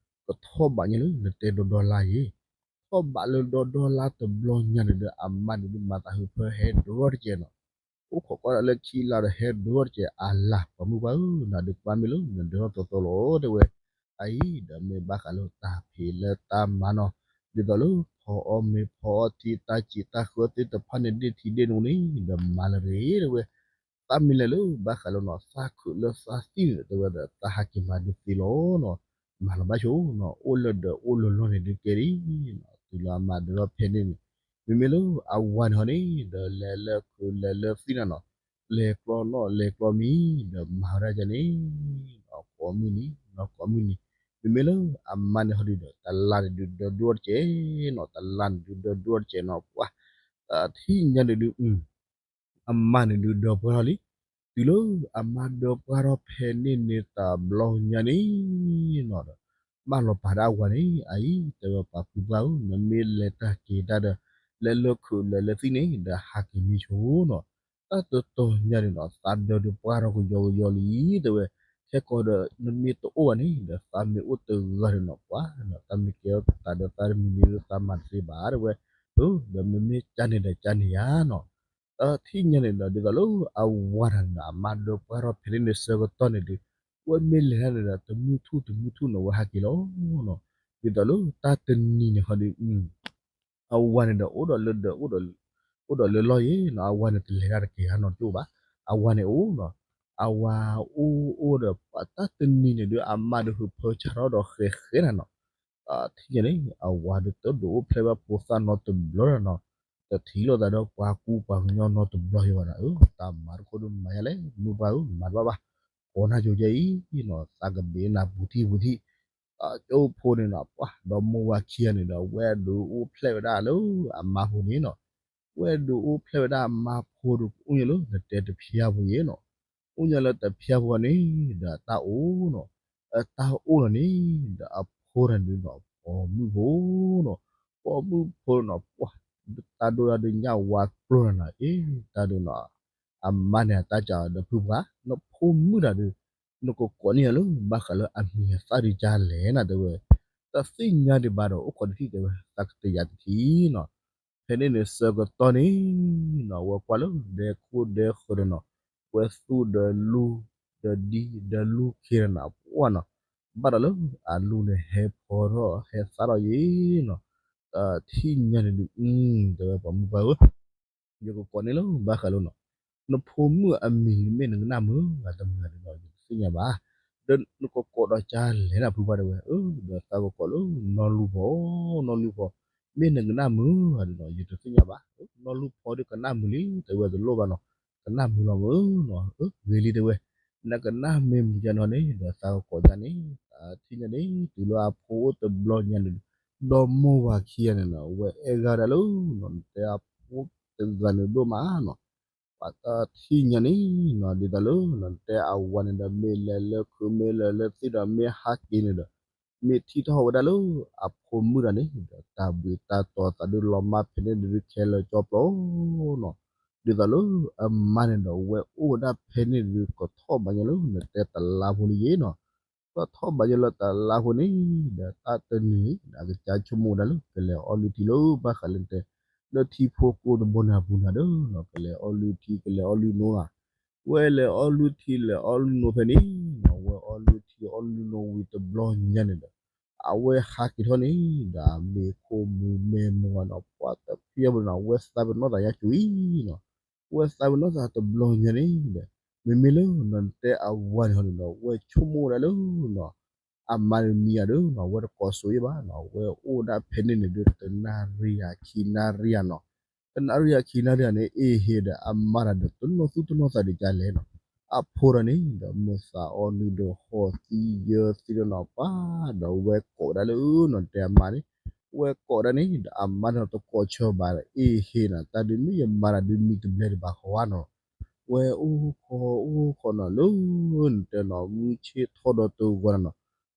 ကထီၣ်ဘးညါလၢနတဲဒီဒီလါယ့, ထီၣ်ဘးလၢဒီဒီလါတဘျီညါန့ၣ်ဒီး အမါန့ၣ်ဒုးမၤသးဟုးဖၢဟဲဒိထီၣ်တကဲးနီၤ, အိၣ်ခိးကွၢ်ဒၣ်လၢခံလါဒီးဟဲဒိထီၣ်တကဲး အလၤ ပှၤမုၢ်ပှၢ်ဧၢ နၤဒုးကဘၣ်မ့ၢ်လၢနဒၢထီၣ်သီသီလီၤ တဲဝဲ, အအံၤဒီးမ့ၢ်ဘၣ်ဃးလၢတၢ်ဖံးလၢတၢ်မၤနီၤ, ဒ်သိးလၢဖီအီၣ်မ့ၤဖီအီၣ်ထံ တၢ်စံးတၢ်ဃၢသ့ၣ်တဖၣ်န့ၣ် ဒ့ၣ်ထံဒ့ၣ်နိန့ၣ် ဒီးမၤလၢၤတဂ့ၤ တဲဝဲ, သးမ့ၢ်လဲၤလၢဘၣ်ဃးလၢနီၤ သးခုးလၢသးသံန့ၣ် တဲဝဲဒီး သးဟးက့ၤမၤဒုးသ့လီၤနီၤ, မၤလီၤဘၣ်ဆိနီၤ အိၣ်လၢဒၢးအိၣ်လၢလီၢ်န့ၣ်ဒုးကဲဒ်နီၤ, တုၤလၢအမါဒၢထီၣ်ဖဲန့ၣ်န့ၣ်, မ့မ့ၢ်လၢအဝၤန့ၣ်ဟီန့ၣ် ဒီးလဲၤလၢခုးလဲၤလၢသံနၤနီၤ, လဲၤကျီနီၣ်လဲၤကျီမံၤ ဒီးမၤဝဲဒၣ်ဒ်န့ၣ် ကိးမုၢ်နံၤနီၤ ကိးမုၢ်နံၤ, မ့မ့ၢ်လၢအမါန့ၣ်ဟီဒုးဒီး တလါန့ၣ်ဒုးဒၢဒိၣ်တကဲးနီၤ တလါန့ၣ်ဒုးဒၢဒိၣ်တကဲးနီၤ ပှၤ တထံၣ်ညါန့ၣ်ဒုး အမါန့ၣ်ဒုးဒၢပှၢ်ထီၣ်လံ, တုၤလၢအမါဒၢပှၢ်ထီၣ်ဖဲန့ၣ်န့ၣ်တဘျီညါန့ၣ်နီၤဒီး ဘၣ်လီၤပာ်ဒၣ်အဝၤန့ၣ် အအံၤ တဲဝဲပှၤဖုပှၢ်ဧၢ နမ့ၢ်လဲၤတၢ်က့ၤတၢ်ဒီး လဲၤလၢခုးလဲၤလၢသံန့ၣ် ဒီးဟးက့ၤမံဆိနီၤ, တၢ်တတီၤညါန့ၣ်နီၤ သးဒၢဒုးပှၢ်ထီၣ်ကယီကယီလံ တဲဝဲ, ခဲကီးဒီးနမ့ၢ်တအိၣ်ဘၣ်န့ၣ် ဒီးသးမ့ၢ်အိၣ်တဂၤန့ၣ်နီၤ ပှၤနီၤ တၢ်မ့ၢ်ကဲထီၣ်သးဒီးသးတမံၤမံၤဒီးသးမၤတသ့ဘၣ် တဲဝဲ, ဒီးမ့မ့ၢ်ကၢ်န့ၣ်ဒီးကၢ်န့ၣ်ယါနီၤ, တထံၣ်ညါန့ၣ်ဒီး ဒ်သိးလၢအဝၤတဂၤန့ၣ်ဒီး အမါဒၢပှၢ်ထီၣ်ဖဲန့ၣ်န့ၣ်ဆၢကတီၢ်န့ၣ်ဒုး ဝဲမ့ၢ်လဲၤတၢ်န့ၣ်ဒီး တမုၢ်ထူၣ်တမုၢ်ထူၣ်န့ၣ် ဝဲဟးက့ၤလီၤနီၤ, ဒ်သိးလၢတၢ်တနံၤန့ၣ်ဟီဒုး အဝၤန့ၣ်ဒီးအိၣ်ဒီးလၢဒၢး အိၣ်ဒီးလၢလီၢ်ယ့နီၤ အဝၤန့ၣ်တလဲၤတၢ်တက့ၤဟးနီတကၠိၢ်ဘၣ်, အဝၤန့ၣ်အိၣ်နီၤ, အဝၤအိၣ်အိၣ်ဒီး တၢ်တနံၤန့ၣ်ဒုး အမါဒုးဟုးဖၢဆါထီၣ်ဒီးဃဲၤဃဲၤနၤနီၤ တထံၣ်ညါန့ၣ် အဝၤဒုးတဒိးအိၣ်ဖျဲၣ်ဘၣ်ဖိသၣ်နီတဘျီဒီးနီၤ, တထံၣ်လိာ်သးဒီးပှၤကူပှၤကညီနီတဘျီယံၤဘၣ်နီၤ, အၢ တၢ်မၤတခိၣ်ဒုးမၤယါလဲၣ် မုၢ်ပှၢ်ဧၢ မၤတဘၣ်ဘၣ်, ကိးနၢ်ကၠိကဲအံၤနီၤ သးကဘ့ၣ်နၤပူၤထံၣ်ပူၤထံၣ်, ကၠိဖိန့ၣ်နီၤ ပှၤဒီမိၢ်ဝၤခံဂၤန့ၣ်ဒီး ဝဲဒုးအိၣ်ဖျဲၣ်ဝဲဒၣ်လၢအမါဖိန့ၣ်နီၤ, ဝဲဒုးအိၣ်ဖျဲၣ်ဝဲဒၣ်အမါဖိဒီး အိၣ်ညါလၢနတဲတဖျါဖိယ့နီၤ, အိၣ်ညါလၢတဖျါဖိန့ၣ် ဒီးအတၢ်အိၣ်နီၤ, အတၢ်အိၣ်လီၤန့ၣ် ဒီးအဖိတဂၤန့ၣ်နီၤ ပိာ်မုၣ်ဖိနီၤ, ပိာ်မုၣ်ဖိနီၤ ပှၤ တၢ်ဒိၣ်တၢ်ဒိၣ်ညၣ်ဝါကျိနီၤ အ့ တၢ်ဒုးနီၤ, အမါန့ၣ်အတၢ်ကးဒီးဖုပှၢ် နဖိမုၣ်တဂၤဒီး နကကိးန့ၢ်ယၤလၢ ဘၣ်ဃးလၢအမံၤအသၣ်ဒုးကၢ်လဲၣ်နၤ တဲဝဲ, တသ့ၣ်ညါဒံးဘၣ်ဒီး အိၣ်ခိးတထံၣ်တဲဝဲ သးကတယာ်တထံၣ်နီၤ, ဖဲန့ၣ်န့ၣ်ဆၢကတီၢ်န့ၣ်နီၤ ဝဲကွၢ်လၢဒဲခိၣ်ဒဲဃၢၤဒီးနီၤ, ဝဲသူၣ်ဒီးလူၢ် ဒီးဒံဒီးလူၢ်ခံဒီးနီၤ ပှၤနီၤ, ဘၣ်ဒီးလၢအလူၢ်န့ၣ်ဟဲဖီထီၣ်ဟဲသၣ်ထီၣ်ယ့နီၤ, တထံၣ်ညါန့ၣ်ဒုး တဲဝဲပှၤမုၢ်ပှၢ်ဧၢ ယကကိးန့ၢ်လၢဘၣ်ဃးလၢနီၤ, နဖိမုၣ်အမံၤမ့ၢ်နကနၣ်မုာ် အတမုာ်ဒီး ယတသ့ၣ်ညါဘၣ်, ဒီးနကကိးဒီးကၢ်လဲၣ်နၤဖုပှၢ်တဲဝဲ, ဒီးသးကကိးလၢနီၢ်လူၢ်ဖီ, နီၢ်လူၢ်ဖီ, မ့ၢ်နကနၣ်မုာ်ဒီး ယတသ့ၣ်ညါဘၣ်, နီၢ်လူၢ်ဖီဒီးကနၣ်မုာ်လံ တဲဝဲတလိၣ်ဘၣ်နီၤ, ကနၣ်မုာ်လီၤမုာ်နီၤ, ဂ့ၤလံတဲဝဲ, နကနၣ်မ့ၢ်မုာ်ယါနီၤန့ၣ် ဒီးသးကကိးယါန့ၣ် တထံၣ်ညါန့ၣ် တုၤလၢအဖိအိၣ်တဘျီညါန့ၣ် ဒီမိၢ်ဝၤခံဂၤန့ၣ်နီၤ ဝဲအဲၣ်ဂၤဒၣ်လၢနီၤ နတဲအဖိတဂၤန့ၣ်ဒိၣ်မးနီၤ, ပှၤတထံၣ်ညါန့ၣ်နီၤ ဒ်သိးလၢနီၤ နတဲအဝၤန့ၣ်ဒီး မ့ၢ်လဲၤလၢခုးမ့ၢ်လဲၤလၢသံဒီးမ့ၢ်ဟးက့ၤန့ၣ်ဒီး မ့ၢ်ထံၣ်ထီၣ်ဝဲဒၣ်လၢအဖိမုၣ်တဂၤန့ၣ်ဒီး တၢ်ဘှံးတၢ်တီၤသးဒုးလီၤမၢ်ဖဲန့ၣ်ဒုးခဲလၢာ်ကၠီပျီနီၤ, ဒ်သိးလၢအမါန့ၣ်ဒီး ဝဲအိၣ်ဝဲဒၣ်ဖဲန့ၣ်ဒုး ကထီၣ်ဘးညီလၢနတဲတလါဖိလံယ့နီၤ, ကထီၣ်ဘးညီလၢတလါဖိန့ၣ်ဒီး တၢ်တနံၤန့ၣ်ဒီး အကစၢ်ဆိကမိၣ်ဝဲဒၣ်လၢ ကလဲၤအီလုၢ်ထံလၢ ဘၣ်ဃးလၢနတဲ လၢထံဖိကိၢ်တဘိန့ၣ်အပူၤန့ၣ်ဒီး ကလဲၤအီလုၢ်ထံ ကလဲၤအီလုၢ်နိလီၤ. ဝဲလဲၤအီလုၢ်ထံ လဲၤအီလုၢ်နိဖဲန့ၣ်နီၤ, ဝဲအီလုၢ်ထံအီလုၢ်နိဝံၤတဘျီညါန့ၣ်ဒီး အဝဲဟးက့ၤထီၣ်န့ၣ်ဒီး အမ့ၤခိၣ်မူၤမဲာ်မူၤဂၤနီၤ, ပှၤတဖျၢၣ်ဘၣ်နီၤ, ဝဲသးပ့ၤနီၣ်သးညါစူၤအံၤနီၤ, ဝဲသးပ့ၤနီၣ်သးတဘျီညါန့ၣ်ဒီး မ့မ့ၢ်လၢနတဲအဝၤန့ၣ်ဟီန့ၣ်ဒီး ဝဲဆိကမိၣ်ဝဲဒၣ်လၢနီၤ အမါတမံၤဧါဒီးနီၤ, ဝဲတကိးစိၤယ့ၣ်ဘၣ်နီၤ, ဝဲအိၣ်ဒၣ်ဖဲန့ၣ်န့ၣ်ဒုး တနၣ်ရံၣ်ဧါခံနၣ်ရံၣ်ဧါနီၤ, တနၣ်ရံၣ်ဧါခံနၣ်ရံၣ်ဧါန့ၣ် အ့ဟ့ဒီး အမါတဂၤဒီး တနီၣ်သူၣ်တနီၣ်သးဒံးကလဲၣ်နီၤ, အဖိတဂၤန့ၣ်ဒီး မုၢ်သးအီနုၢ်ဒီး ဟီၣ်သံယၢသံဒီးနီၤ, ပှၤဒီးဝဲကိးဝဲဒၣ်လၢနီၤ တဲအမါန့ၣ်, ဝဲကိးဝဲဒၣ်န့ၣ်ဒီး အမါန့ၣ်တကိးဆၢဘၣ်ဒီး အ့ဟ့နီၤ, တၢ်ဒုးမ့ၢ်ယမါတဂၤဒုးမံတဘျဲၣ်ဒံးဘၣ်ဃီဧါနီၤ, ဝဲအိၣ်ဃီအိၣ်ဃီနီၤ လၢနတဲနီၤ မုၢ်ဆ့ၣ်ထီၣ်ဒီးတဂီၤနီၤ,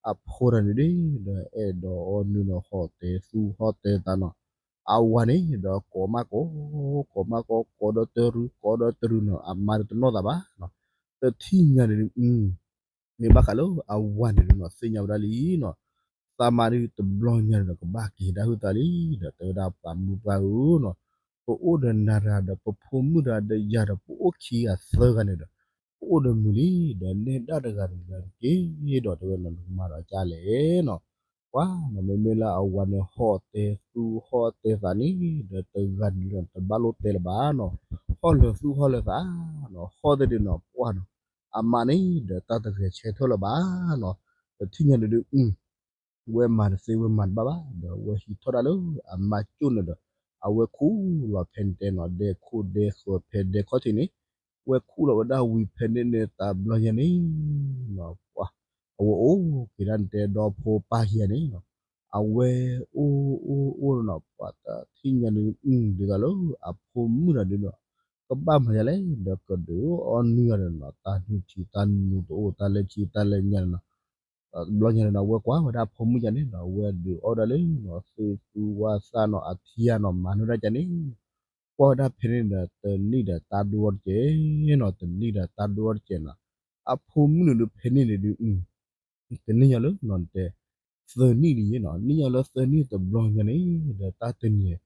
အဖိတဂၤန့ၣ်ဒီး အဲၣ်ဒိးအီနုၢ်ဒီး ဟီၣ်တဲသူၣ်ဟီၣ်တဲသးနီၤ, အဝၤန့ၣ်ဒီးကိးမးကိး, ကိးမးကိး, ကိးဒီးတရုၤ ကိးဒီးတရုၤနီၤ, အမါဒီးတနီၣ်သးဘၣ်နီၤ, တထံၣ်ညါန့ၣ် မ့ၢ်ဘၣ်ဃးလၢအဝၤန့ၣ်ဒီးနီၤ သ့ၣ်ညါဝဲဒၣ်လံနီၤ, သးမါဒုးတဘျီညါန့ၣ်ဒီး ကဘၣ်က့ၤဒၣ်ဟုၣ်သးလံဒီး တဲဝဲဒၣ်ပှၤမုၣ်ပှၢ်ဧၢနီၤ, ပအိၣ်ဒီးနၤတဂၤဒီး ပဖိမုၣ်တဂၤဒီးယၤဒီး ပအိၣ်ခံဂၤသၢဂၤန့ၣ်ဒီး ပအိၣ်ဒီးမုာ်လံ, ဒီးနဲဒၣ်တဂၤန့ၣ်ဒီး က့ၤဒီးတဲဝဲနီၤ နကမၤဒီးကလဲၣ်နီၤ, ပှၤနီၤ မ့မ့ၢ်လၢအဝၤန့ၣ် ဟီၣ်တဲသူၣ်ဟီၣ်တဲသးန့ၣ် ဒီးတဂၤန့ၣ်ဒီး တဘၣ်လိၣ်တဲလၢၤဘၣ်နီၤ, ဟီၣ်လၢာ်သူၣ်ဟီၣ်လၢာ်သးနီၤ, ဟီၣ်သ့ၣ်ဒုးနီၤ ပှၤနီၤ အမါန့ၣ်ဒီး တၢ်တဂဲၤဆၢထၢၣ်လၢၤဘၣ်နီၤ, ဒီးထံၣ်ညါန့ၣ်ဒုး ဝဲမၤတသ့ဝဲမၤတဘၣ်ဘၣ်ဒီး ဝဲဟံးထီၣ်ဒၣ်လၢအမါကၠိၣ်န့ၣ်ဒီး အဝဲခူၣ်လီၤဖဲန့ၣ်တဲနီၤ ဒဲခိၣ်ဒဲဃၢၤဖဲဒဲခီၣ်ထံးန့ၣ်, ဝဲခူၣ်လီၤဝဲဒၣ်ဝံၤဖဲန့ၣ်န့ၣ် တဘျီညါန့ၣ်နီၤ ပှၤ အဝဲအိၣ်က့ၤဒၣ်န့ၣ်တဲဒီဖိပၢ်ခံဂၤန့ၣ်နီၤ, အဝဲအိၣ်အိၣ်အိၣ်နီၤ ပှၤတထံၣ်ညါန့ၣ် ဒ်သိးလၢအဖိမုၣ်တဂၤဒုးနီၤ ကဘၣ်မၤယၤလဲၣ်ဒီး ကဒုးအီနုၢ်ဂၤဒီးနီၤ တၢ်နုၢ်ထံတၢ်နုၢ်တအိၣ် တၢ်လၢခံတၢ်လၢညါန့ၣ်နီၤ, တဘျီညါန့ၣ်နီၤ ဝဲကွၢ်ဝဲဒၣ်အဖိမုၣ်ယၤန့ၣ်နီၤ ဝဲဒုးအီဒၣ်လၢနီၤ သုသူဝါသၣ်နီၤ အထံယၤနီၤ မၤနုၤဒၣ်ယၤန့ၣ်, ကွၢ်ဝဲဒၣ်ဖဲန့ၣ်ဒီး တနံၣ်ဒီးတၢ်ဒိၣ်အီၤတကဲးနီၤ တနံၣ်ဒီးတၢ်ဒိၣ်အီၤတကဲးနီၤ, အဖိမုၣ်န့ၣ်ဒုးဖဲန့ၣ်န့ၣ်ဒုး ကန့ၢ်ညီလၢနီၤ တဲ သၢနံၣ်လံယ့နီၤ န့ၢ်ညီလၢသၢနံၣ်တဘျီညါန့ၣ် ဒီးတၢ်တနံၤ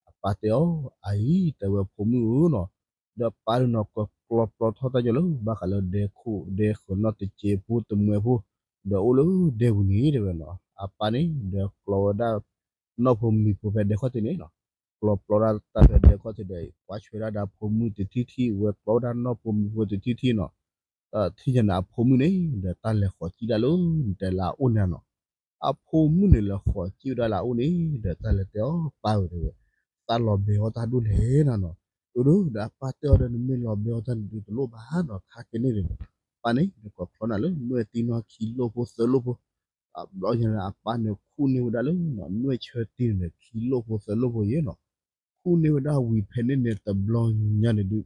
အပၢ်တဲအီၤ အအံၤ တဲဝဲဖိမုၣ်ဧၢနီၤ, ဒီးပၢ်ဒုးနီၤ ကကျီပျီထီၣ်တၢ်ညီလၢ ဘၣ်ဃးလၢဒဲခိၣ်ဒဲဃၢၤနီၣ်တစဲးဖိတမှဲးဖိ ဒီးအိၣ်လၢဒဲပူၤန့ၣ် တဲဝဲနီၤ အပၢ်န့ၣ် ဒီးကျီဝဲဒၣ် နီၢ်ဖိမံၤဖိဖဲဒဲခီၣ်ထံးန့ၣ်နီၤ, ကျီပျီဒၣ်တၢ်ဖဲဒဲခီၣ်ထံးဒီး ကွၢ်ဆွဲဒၣ်ဒီးဖိမုၣ်တထံၣ်ထံၣ် ဝဲကျီဝဲဒၣ်နီၢ်ဖိမံၤဖိတထံၣ်ထံၣ်နီၤ, ဒီးထံၣ်ညါန့ၣ် အဖိမုၣ်န့ၣ် ဒီးတၢ်လဲၤဃီၤစံၣ်ဒၣ်လၢ နတဲလၢအအိၣ်န့ၣ်နီၤ, အဖိမုၣ်န့ၣ် လဲၤဃီၤစံၣ်ဝဲဒၣ်လၢအအိၣ်န့ၣ် ဒီးတၢ်လဲၤတဲအီၤ ပၢ်ဧၢ တဲဝဲ, သးလီၤဘဲအီၣ်တၢ်ဒိၣ်လဲၣ်နီၤနီၤ, အၢ ဒီးအပၢ်တဲအီၤဒီး နမ့ၢ်လီၤဘဲအီၣ်တၢ်န့ၣ်ဒုးတလိၣ်ဘၣ်နီၤ ခါက့ၤန့ၣ်ဒီး ပၢ်န့ၣ် ဒီးကီၢ်ချီနၤလၢ နွဲၣ်တံၢ်နီၢ်ခံလိၣ်ဖိသၢလိၣ်ဖိ တဘျီညါန့ၣ် အပၢ်န့ၣ်ခူၣ်န့ၢ်ဝဲဒၣ်လၢ နွဲၣ်ဆၢတံၢ်န့ၣ်ဒီး ခံလိၣ်ဖိသၢလိၣ်ဖိယ့နီၤ, ခူၣ်န့ၢ်ဝဲဒၣ်ဝံၤဖဲန့ၣ်န့ၣ် တဘျီညါန့ၣ်ဒုး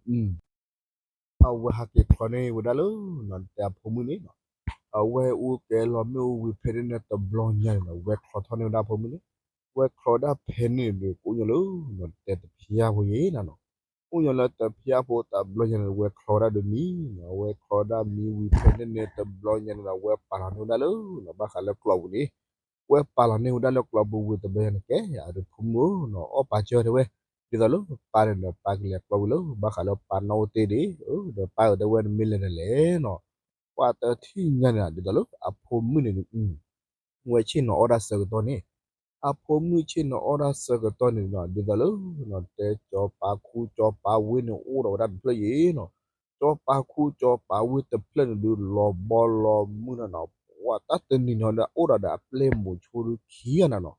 အဝဲဟးက့ၤချီန့ၢ်ဝဲဒၣ်လၢ နတဲအဖိမုၣ်န့ၣ်နီၤ, အဝဲအူကဲလီၤမ့ၣ်အူဝံၤဖဲန့ၣ်န့ၣ် တဘျီညါန့ၣ်နီၤ ဝဲချီထီၣ်န့ၢ်ဝဲဒၣ်အဖိမုၣ်န့ၣ်, ဝဲချီဝဲဒၣ်ဖဲန့ၣ်န့ၣ်ဒုး ကအိၣ်ညီလၢ နတဲတဖျါဖိယ့နီၤနီၤ အိၣ်ညီလၢတဖျါဖိတဘျီညါန့ၣ် ဝဲချီဝဲဒၣ်ဒီးမံနီၤ, ဝဲချီဝဲဒၣ်မံဝံၤဖဲန့ၣ်န့ၣ် တဘျီညါန့ၣ်ဒီး ဝဲပာ်လီၤန့ၢ်ဝဲဒၣ်လၢ ဘၣ်ဃးလၢကျီပူၤန့ၣ်, ဝဲပာ်လီၤန့ၢ်ဝဲဒၣ်လၢကျီပူၤဝံၤတဘျီညါန့ၣ် ကဲ အဒီးဖိမုၣ်ဧၢနီၤ အီၣ်ပာ်စၢၤတဲဝဲ, ဒ်သိးလၢပၢ်န့ၣ်ဒီး ပၢ်ကလဲၤကျီဝံၤလၢ ဘၣ်ဃးလၢပၢ်နီၣ်အိၣ်တ့ၢ်ဒံး, ဒီးပၢ်အၢ တဲဝဲနမ့ၢ်လဲၤဒ်လဲၣ်နီၤ, ပှၤတထံၣ်ညါန့ၣ် ဒ်သိးလၢအဖိမုၣ်န့ၣ် ဝဲဆ့ၣ်နီၤအီၣ်ဒၣ်ဆၢကတီၢ်န့ၣ်, အဖိမုၣ်ဆ့ၣ်နီၤအီၣ်ဒၣ်ဆၢကတီၢ်န့ၣ်နီၤ ဒ်သိးလၢ တဲ ကၠီၤပၤခူကၠီၤပၤဝ့ၢ်န့ၣ် အိၣ်ဒီးဝဲဒၣ်တဖျၢၣ်ယ့နီၤ, ကၠီၤပၤခူကၠီၤပၤဝ့ၢ်တဖျၢၣ်န့ၣ်ဒုး လီၤဘီလီၤမုၢ်နီၤနီၤ, ပှၤတၢ်တနံၤနီၤဒီး အိၣ်ဒီးဒီးအပျဲၢ်မိၤဆိဒုးခံဂၤနီၤနီၤ,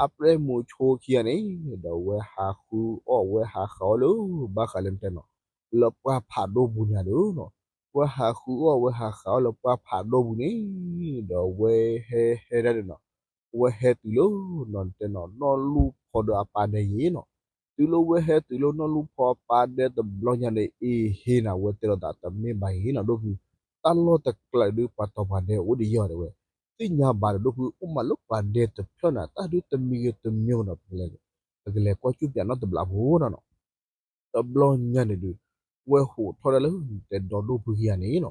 အပျဲၢ်မိၤဆိခံဂၤန့ၣ် ဒီးဝဲဟးဃုအီၣ်ဝဲဟးဃုအီၣ်လၢ ဘၣ်ဃးလၢနတဲနီၤ လၢပှၢ်ဖးဒိၣ်ပူၤန့ၣ်ဒီးနီၤ, ဝဲဟးဃုအီၣ်ဝဲဟးဃုအီၣ်လၢပှၢ်ဖးဒိၣ်ပူၤန့ၣ်, ဒီးဝဲဟဲဟဲဒၣ်န့ၣ်နီၤ, ဝဲဟဲတုၤလၢ နီၤတဲနီၤ နီၢ်လူၢ်ဖီဒီးအပၢ်ဒဲးယ့နီၤ, တုၤလၢဝဲဟဲတုၤလၢနီၢ်လူၢ်ဖီအပၢ်ဒဲးတဘျီညါန့ၣ် အ့ဟ့နီၤ ဝဲတဲလိာ်သးတမ့ၢ်ဘၣ်ယ့နီၤ ဒိၣ်ဖု, တၢ်လီၢ်တကျးဒုး ပှၤတီၤပှၤဒဲးအိၣ်ဒံးယီၤတဲဝဲ, သ့ၣ်ညါဘၣ်ဒီးဒိၣ်ဖုအိၣ်မးလၢပှၤဒဲတဖျၢၣ်န့ၣ် တၢ်ဒုးတမံၤဂ့ၤတမံၤဂ့ၤဒီး ပကလဲၤကွၢ်ကၠူၣ်ပၠးနီတဘျီဖိနီၤနီၤ. တဘျီညါန့ၣ်ဒုး ဝဲဟိးထီၣ်ဒၣ်လၢတဲဒီဒိၣ်ဖုခံဂၤန့ၣ်နီၤ.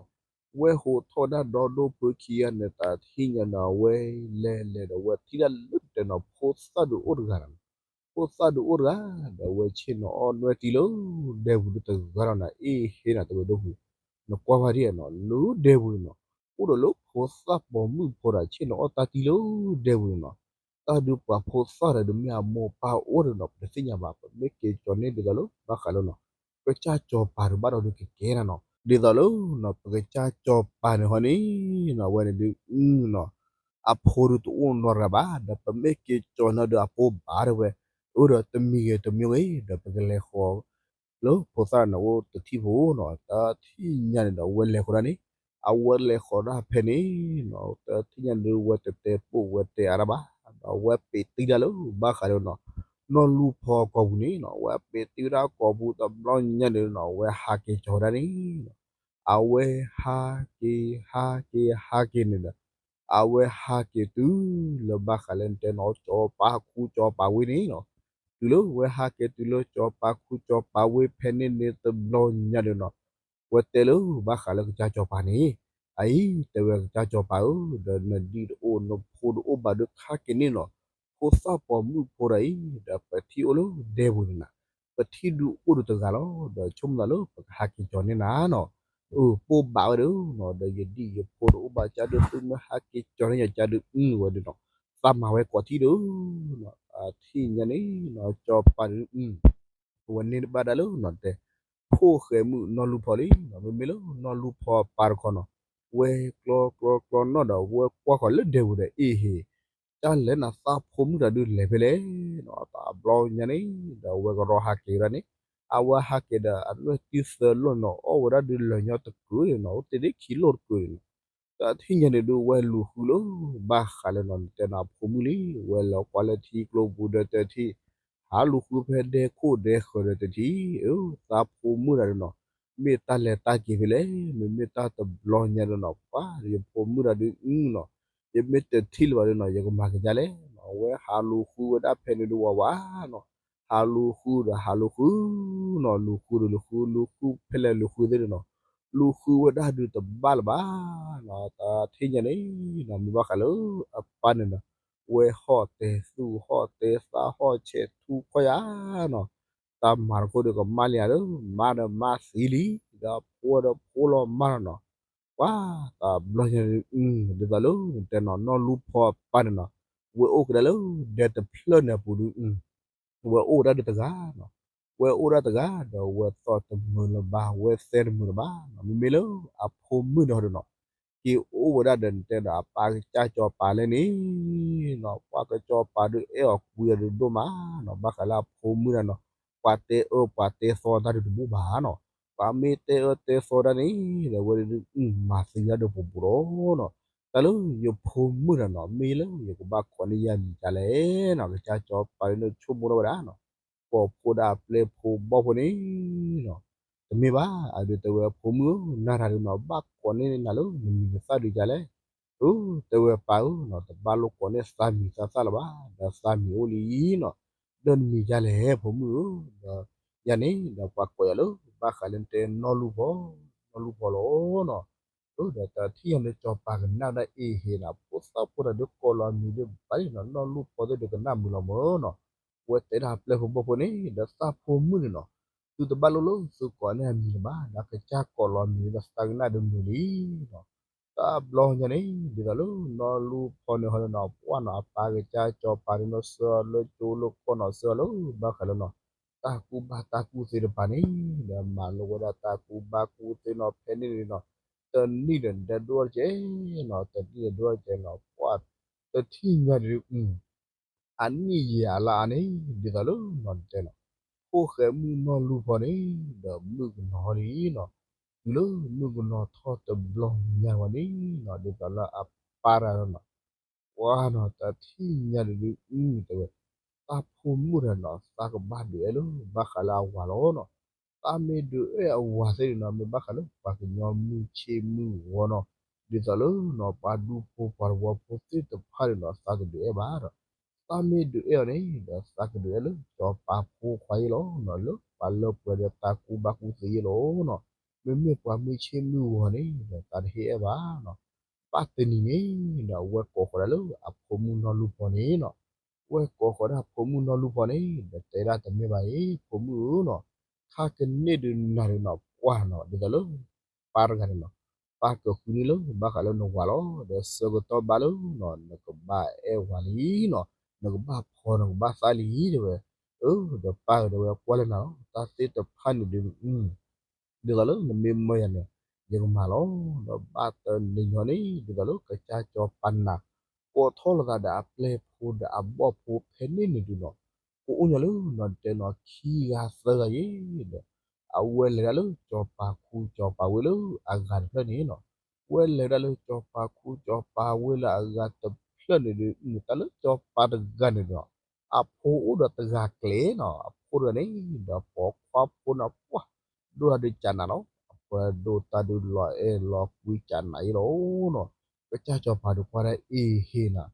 ဝဲဟိးထီၣ်ဒၣ်ဒီဒိၣ်ဖုခံဂၤန့ၣ် တၢ်ထံၣ်ညါန့ၣ် အဝဲလဲၤလဲၤဒီး ဝဲထံၣ်ဒၣ်လၢတဲနီၤ ဖိသၣ်ဒုးအိၣ်တဂၤနီၤ. ဖိသၣ်ဒုးအိၣ်တဂၤ ဒီးအဝဲဆ့ၣ်နီၤအီၣ်နွဲၣ်တံၢ်လၢဒဲပူၤဒုးတဂၤဒီးနီၤ အ့ၣ်ဟ့နီၤ တဲဝဲဒိၣ်ဖု နကွၢ်ဘၣ်ဒ်နီၤ လၢဒဲပူၤန့ၣ်နီၤ အိၣ်ဒီးလၢဖိသၣ်ပိာ်မုၣ်ဖိဒီး ဆ့ၣ်နီၤအီၣ်တၢ်တံၢ်လၢဒဲပူၤန့ၣ်နီၤ. တၢ်ဒုးပှၤဖိသၣ်ဒီး ဒုးမ့ၢ်အမိၢ်ပၢ်အိၣ်ဒီးနီၤ ပတသ့ၣ်ညါဘၣ် ပမ့ၢ်က့ၤကၠီၤန့ၢ်ဒ်သိးလၢဘၣ်ဃးလၢနီၤ ကစၢ်စီၤပၤဒုးဘၣ်ဒီးဒုးကကဲနီၤနီၤ. ဒ်သိးလၢနီၤ ပကစၢ်စီၤပၤန့ၣ်ဟီန့ၣ်နီၤ အဝဲန့ၣ်ဒုးအုနီၤ အဖိဒုးတအိၣ်နီတဂၤဘၣ် ဒီးပမ့ၢ်က့ၤကၠီၤန့ၢ်ဒီးအဖိဘၣ်ဒီးဝဲ အၢဒီးတမံၤဂ့ၤတမံၤဂ့ၤ ဒီးပကလဲၤဃီၤ လၢဖိသၣ်န့ၣ်အိၣ်တထံၣ်ဖိနီၤ. တၢ်ထံၣ်ညါန့ၣ်ဒီး အဝဲလဲၤဃီၤဒၣ်န့ၣ် အဝဲလဲၤဃီၤဒၣ်ဖဲန့ၣ်နီၤ တၢ်ထံၣ်ညါန့ၣ်ဒီး ဝဲတတဲပိာ်ဝဲတဲအါတၢ်ဘၣ် ဒီးအဝဲပ့းတံၢ်ဒၣ်လၢဘၣ်ဃးဒီးနီၤ နီၢ်လူၢ်ဖီကိာ်ပူၤန့ၣ်နီၤ အဝဲပ့းတံၢ်ဝဲဒၣ်ကိာ်ပူၤတဘျီညါန့ၣ်နီၤ အဝဲဟးက့ၤကၠီၤဝဲဒၣ်န့ၣ်နီၤ အဝဲဟးက့ၤ ဟးက့ၤ ဟးက့ၤန့ၣ်ဒီး အဝဲဟးက့ၤတုၤလၢဘၣ်ဃးလၢတဲနီၤ ကၠီၤပၤခူကၠီၤပၤဝ့ၢ်န့ၣ်နီၤ. တုၤလၢဝဲဟးက့ၤတုၤလၢကၠီၤပၤခူကၠီၤပၤဝ့ၢ်ဖဲန့ၣ်န့ၣ်တဘျီညါဒီးနီၤ ဝဲတဲလၢဘၣ်ဃးလၢကစၢ်ကၠီၤပၤန့ၣ် အအံၤ တဲဝဲကစၢ်ကၠီၤပၤဧၢ ဒီးနဒံၣ်တအိၣ် နဖိတအိၣ်ဘၣ်ဒီးခါက့ၤန့ၣ်နီၤ ဖိသၣ်ပိာ်မုၣ်ဖိဒီးအံၤ ဒီးပထံၣ်အိၣ်လၢဒဲပူၤန့ၣ်နၤ ပထံၣ်ဒုးအိၣ်ဒီးတဂၤလီၤ ဒီးဆိကမိၣ်သးလၢပကဟးက့ၤကၠီၤန့ၢ်နၤနီၤ. အၢ ပိၢ်ဘၣ်ဝဲဒီးနီၤ ဒီးယဒံၣ်ယဖိတအိၣ်ဘၣ်ကၢ်ဒုး သုမ့ၢ်ဟးက့ၤကၠီၤန့ၢ်ယၤကၢ်ဒုး အုဝဲဒီးနီၤ သးမၤဝဲကိးထံၣ်ဒီးနီၤ အထံၣ်ညါန့ၣ်နီၤ ကၠီၤပၤဒုး ဝဲန့ၢ်ဘၣ်ဒၣ်လၢနီၤတဲ ဖိၣ်ဃဲမုၣ်နီၢ်လူၢ်ဖီလံနီၤ မ့မ့ၢ်လၢနီၢ်လူၢ်ဖီပၢ်တခီနီၤ ဝဲကျီကျီကျီနီၣ်ဒီး ဝဲကွၢ်ဃီၤလၢဒဲပူၤဒီး အ့ၣ်ဟ့ၣ် တၢ်လဲၤနၤသးဖိမုၣ်တၢ်ဒုးလဲၤဖဲလဲၣ်နီၤ တဘျီညါန့ၣ် ဒီးဝဲကရီဟးက့ၤဝဲဒၣ်န့ၣ် အဝဲဟးက့ၤဒီးအနွဲၣ်တံၢ်သၢလီၢ်နီၤ အီၣ်ဝဲဒၣ်ဒုးလၢာ်ညီတကုာ်န့ၣ်နီၤ အိၣ်တ့ၢ်ဒ်ခံလီၢ်တကုာ်န့ၣ်နီၤ တၢ်ထံၣ်ညါန့ၣ်ဒုး ဝဲလူၤဃုလၢဘၣ်ဃးလၢနီၤ နတဲနီၤအဖိမုၣ်လံ ဝဲလဲၤကွၢ်လၢထံကျိပူၤဒီးတထံၣ် ဟးလူၤဃုဖဲဒဲခိၣ်ဒဲဃၢၤဒီးတထံၣ် အၢ သးဖိမုၣ်တၢ်ဒုးနီၤ မ့ၢ်တၢ်လဲၤတၢ်က့ၤဖဲလဲၣ် မ့မ့ၢ်တၢ်တဘျီညါဒီးနီၤ ပှၤယဖိမုၣ်တၢ်ဒုးအုနီၤ ယမ့ၢ်တထံၣ်လၢၤဘၣ်ဒီးနီၤ ယကမၤကဒါလဲၣ်နီၤ အဝဲဟးလူၤဃုဝဲဒၣ်ဖဲန့ၣ်ဒုးဝးဝးနီၤ ဟးလူၤဃုဒီးဟးလူၤဃုနီၤ လူၤဃုဒီးလူၤဃု လူၤဃုဖဲလဲၣ်လူၤဃုသ့ၣ်န့ၣ်နီၤ လူၤဃုဝဲဒၣ်ဒုးတဘၣ်လၢၤဘၣ်နီၤ တၢ်ထံၣ်ညါန့ၣ်နီၤ မ့ၢ်ဘၣ်ဃးလၢအပၢ်န့ၣ်နီၤ ဝဲဟီၣ်တဲာ်သူၣ်ဟီၣ်တဲာ်သး ဟီၣ်ဆဲးထူခီၣ်ယါနီၤ တၢ်မၤတခိၣ်ဒီးကမၣ်လံဧါဒီး မါဒီးမါသံလံ ဒီးဖိဒီးဖိလီၤမၢ်နီၤနီၤ ပှၤတဘျီညါ ဒ်သိးလၢတဲနီၤ နီၢ်လူၢ်ဖီပၢ်န့ၣ်နီၤ ဝဲအိၣ်ကဒါလၢဒဲတဖျၢၣ်န့ၣ်အပူၤဒုး ဝဲအိၣ်ဝဲဒၣ်ဒုးတဂၤနီၤ ဝဲအိၣ်ဒၣ်တဂၤ ဒီးဝဲသီၣ်တမုာ်လၢၤဘၣ် ဝဲသဲတမုာ်လၢၤဘၣ်နီၤ မ့မ့ၢ်လၢအဖိမုၣ်န့ၣ်ဟီဒီးနီၤ က့ၤအိၣ်ဝဲဒၣ်ဒီးတဲဒီးအပၢ်ကစၢ်ကၠီၤပၤလဲၣ်န့ၣ်နီၤ ပှၤကစၢ်ကၠီၤပၤဒုးအဲၣ်အီၤကွံာ်အီၤဒုးဒိၣ်မးနီၤ ဘၣ်ဃးလၢအဖိမုၣ်တၢ်နီၤ ပှၤတဲအၢပှၤတဲသီတၢ်ဒုးတဘူၣ်ဘၣ်နီၤ ပှၤမ့ၢ်တဲအၢတဲသီတၢ်န့ၣ် ဒီးဝဲဒုးမၤသံတၢ်ဒုးပူၤပူၤလီၤနီၤ တၢ်လၢယဖိမုၣ်တၢ်နီၤ မ့ၢ်လၢယကဘၣ်ကိးန့ၢ်ယၤမံၤဒ်လဲၣ်နီၤ ကစၢ်ကၠီၤပၤဒုးန့ၣ်ဆိကမိၣ်ထီၣ်ဝဲဒၣ်နီၤ ကိးဖိဒီးအပျဲၢ်ဖိဘီၣ်ဖိန့ၣ်နီၤ တမ့ၢ်ဘၣ် အဒုးတဲဝဲအဖိမုၣ်ဧၢ နၤတၢ်ဒုးနီၤ ဘၣ်ကိးန့ၢ်နၤလၢနမံၤနသၣ်ဒုးဒ်လဲၣ် အၢ တဲဝဲပၢ်ဧၢနီၤ တဘၣ်လိၣ်ကိးန့ၢ်သးမံၤသးသၣ်လၢၤဘၣ် ဒီးသးမံၤအိၣ်လံနီၤ ဒီးနမံၤဒ်လဲၣ်ဖိမုၣ်ဧၢ ဒီးယၤန့ၣ်ဒီးပှၤကိးယၤလၢ ဘၣ်ဃးလၢနတဲနီၢ်လူၢ်ဖီ နီၢ်လူၢ်ဖီလီၤနီၤ အၢ ဒီးတၢ်ထံၣ်ညါန့ၣ် ကၠီၤပၤကနၣ်ဒၣ်အ့ၣ်ဟ့ၣ်နီၤ ဖိသၣ်ဖိတၢ်ဒုးကိးလီၤအမံၤဒုးဘၣ်လံနီၤ နီၢ်လူၢ်ဖီသ့ၣ်ဒုးကနၣ်မုာ်လီၤမၢ်နီၤ ဝဲတဲဒၣ်ပျဲၢ်ဖိဘီၣ်ဖိန့ၣ် ဒီးသးဖိမုၣ်န့ၣ်နီၤ သုတဘၣ်လိၣ်လၢသုကိးန့ၢ်အမံၤလၢၤဘၣ် ဒီးကစၢ်ကိးလီၤအမံၤဒီးသးကနၣ်ဒုးမုာ်လံနီၤ တဘျီညါန့ၣ် ဒ်သိးလၢနီၢ်လူၢ်ဖီန့ၣ်ဟီဒီးနီၤ ပှၢ်နီၤ အပၢ်ကစၢ်ကၠီၤပၤန့ၣ်နီၤ စၢၤလၢကၠိလၢကီၢ်နီၤ စၢၤလၢဘၣ်ဃးလၢနီၤ တၢ်ကူၣ်ဘၣ်တၢ်ကူၣ်သ့တဖၣ်န့ၣ် ဒီးမၤလိဝဲဒၣ်တၢ်ကူၣ်ဘၣ်ကူၣ်သ့နီၤ ဖဲန့ၣ်န့ၣ်နီၤ တနံၣ်ဒီးဒဲဒိၣ်တကဲနီၤ တနံၣ်ဒီးဒိၣ်တကဲနီၤ ပှၢ်တထံၣ်ညါဒုး အနံၣ်ယံာ်အလါအါန့ၣ် ဒ်သိးလၢနီၤတဲနီၤ ဖိၣ်ဃဲမုၣ်နီၢ်လူၢ်ဖီန့ၣ် ဒီးမုၣ်ကနီၤလံနီၤ တုၤလၢမုၣ်ကနီၤထီၣ်တဘျီညါဝဲန့ၣ်နီၤ ဒ်သိးလၢအပၢ်တၢ်နီၤ ပှၢ်နီၤ တၢ်ထံၣ်ညါဒုးဒုး တဲဝဲ သးဖိမုၣ်တၢ်နီၤ သးကဘၣ်ဒုးအဲၣ်လၢ ဘၣ်ဃးလၢအဝၤလီၤနီၤ သးမ့ၢ်ဒုးအဲၣ်အဝၤသ့ၣ်န့ၣ်နီၤ မ့ၢ်ဘၣ်ဃးလၢပှၤကညီမုၢ်ဆ့ၣ်မုၢ်ဂီၤနီၤ ဒ်သိးလၢနီၤ ပှၤဒူဖိပှၤသဝီဖိသ့ၣ်တဖၣ်န့ၣ်ဒီး သးကဒုးအဲၣ်ဘၣ်ဒီး သးမ့ၢ်ဒုးအဲၣ်အီၤန့ၣ်ဒီး သးကဒုးအဲၣ်လၢစီၤပၤဖိခွါအံၤလီၤနီၤ. လၢပှၤဒီးသးကူဘၣ်ကူသ့အံၤလီၤနီၤ. မ့မ့ၢ်ပှၤမုၢ်ဆ့ၣ်မုၢ်ဂီၤန့ၣ်ဒီး သးတဟ့ၣ်အဲၣ်ဘၣ်နီၤ. ဘၣ်တနံၤန့ၣ်ဒီး အဝဲကိးဃီၤဒၣ်လၢအဖိမုၣ်နီၢ်လူၢ်ဖီန့ၣ်နီၤ. ဝဲကိးဃီၤဒၣ်ဖိမုၣ်နီၢ်လူၢ်ဖီန့ၣ်ဒီး တဲဒၣ်တမ့ၢ်ဘၣ်အံၤ ဖိမုၣ်ဧၢနီၤ, ခါကန့ၢ်ဒုးနၤဒုးနီၤ ပှၢ်နီၤ ဒ်သိးလၢ ပၢ်တဂၤန့ၣ်နီၤ, ပၢ်ကဃုန့ၢ်လၢဘၣ်ဃးလၢနဝၤလီၤ. ဒီးဆၢကတီၢ်ဘၣ်လၢနီၤ နကဘၣ်အဲၣ်ဝၤလံနီၤ, နကဘၣ်ဖီနကဘၣ်သးလံတဲဝဲ. အၢ ဒီးပၢ်ဧၢ တဲဝဲ ကွၢ်လၢနၤလီၤ, တၢ်သ့ၣ်တဖၣ်န့ၣ်ဒုး ဒ်သိးလၢနမ့ၢ်မၢယၤန့ၣ် ယကမၤလီၤ. ဒီးဘၣ်တနံၤညီန့ၣ် ဒ်သိးလၢကစၢ်စီၤပၤနၤ ကိးထီၣ်လိာ်သးဒီးအပျဲၢ်ဖိဒီးအဘီၣ်ဖိဖဲန့ၣ်န့ၣ်ဒုးနီၤ, ကအိၣ်ညီလၢနီၤ တဲနီၤ ခံဂၤသၢဂၤယဲဒီး အဝဲလဲၤဒၣ်လၢစီၤပၤခူစီၤပၤဝ့လၢအဂၤတဖျၢၣ်န့ၣ်နီၤ, ဝဲလဲၤဒၣ်လၢစီၤပၤခူစီၤပၤဝ့လၢအဂၤတဖျၢၣ်န့ၣ်ဒုး တၢ်လၢစီၤပၤတဂၤန့ၣ်ဒီး အဖိအိၣ်ဒီးတဂၤကျဲၤနီၤ, အဖိတဂၤန့ၣ်ဒီး ပိာ်ခွါဖိန့ၣ်ပှၢ် ဒိၣ်တၢ်ဒုးကးနးလီၤ, အဖိဒိၣ်တၢ်ဒုးလီၤအဲၣ်လီၤကွံကးနးအံၤလီၤနီၤ. ကစၢ်စီၤပၤဒုးကွၢ်ဒၣ်အ့ဟ့နၤ,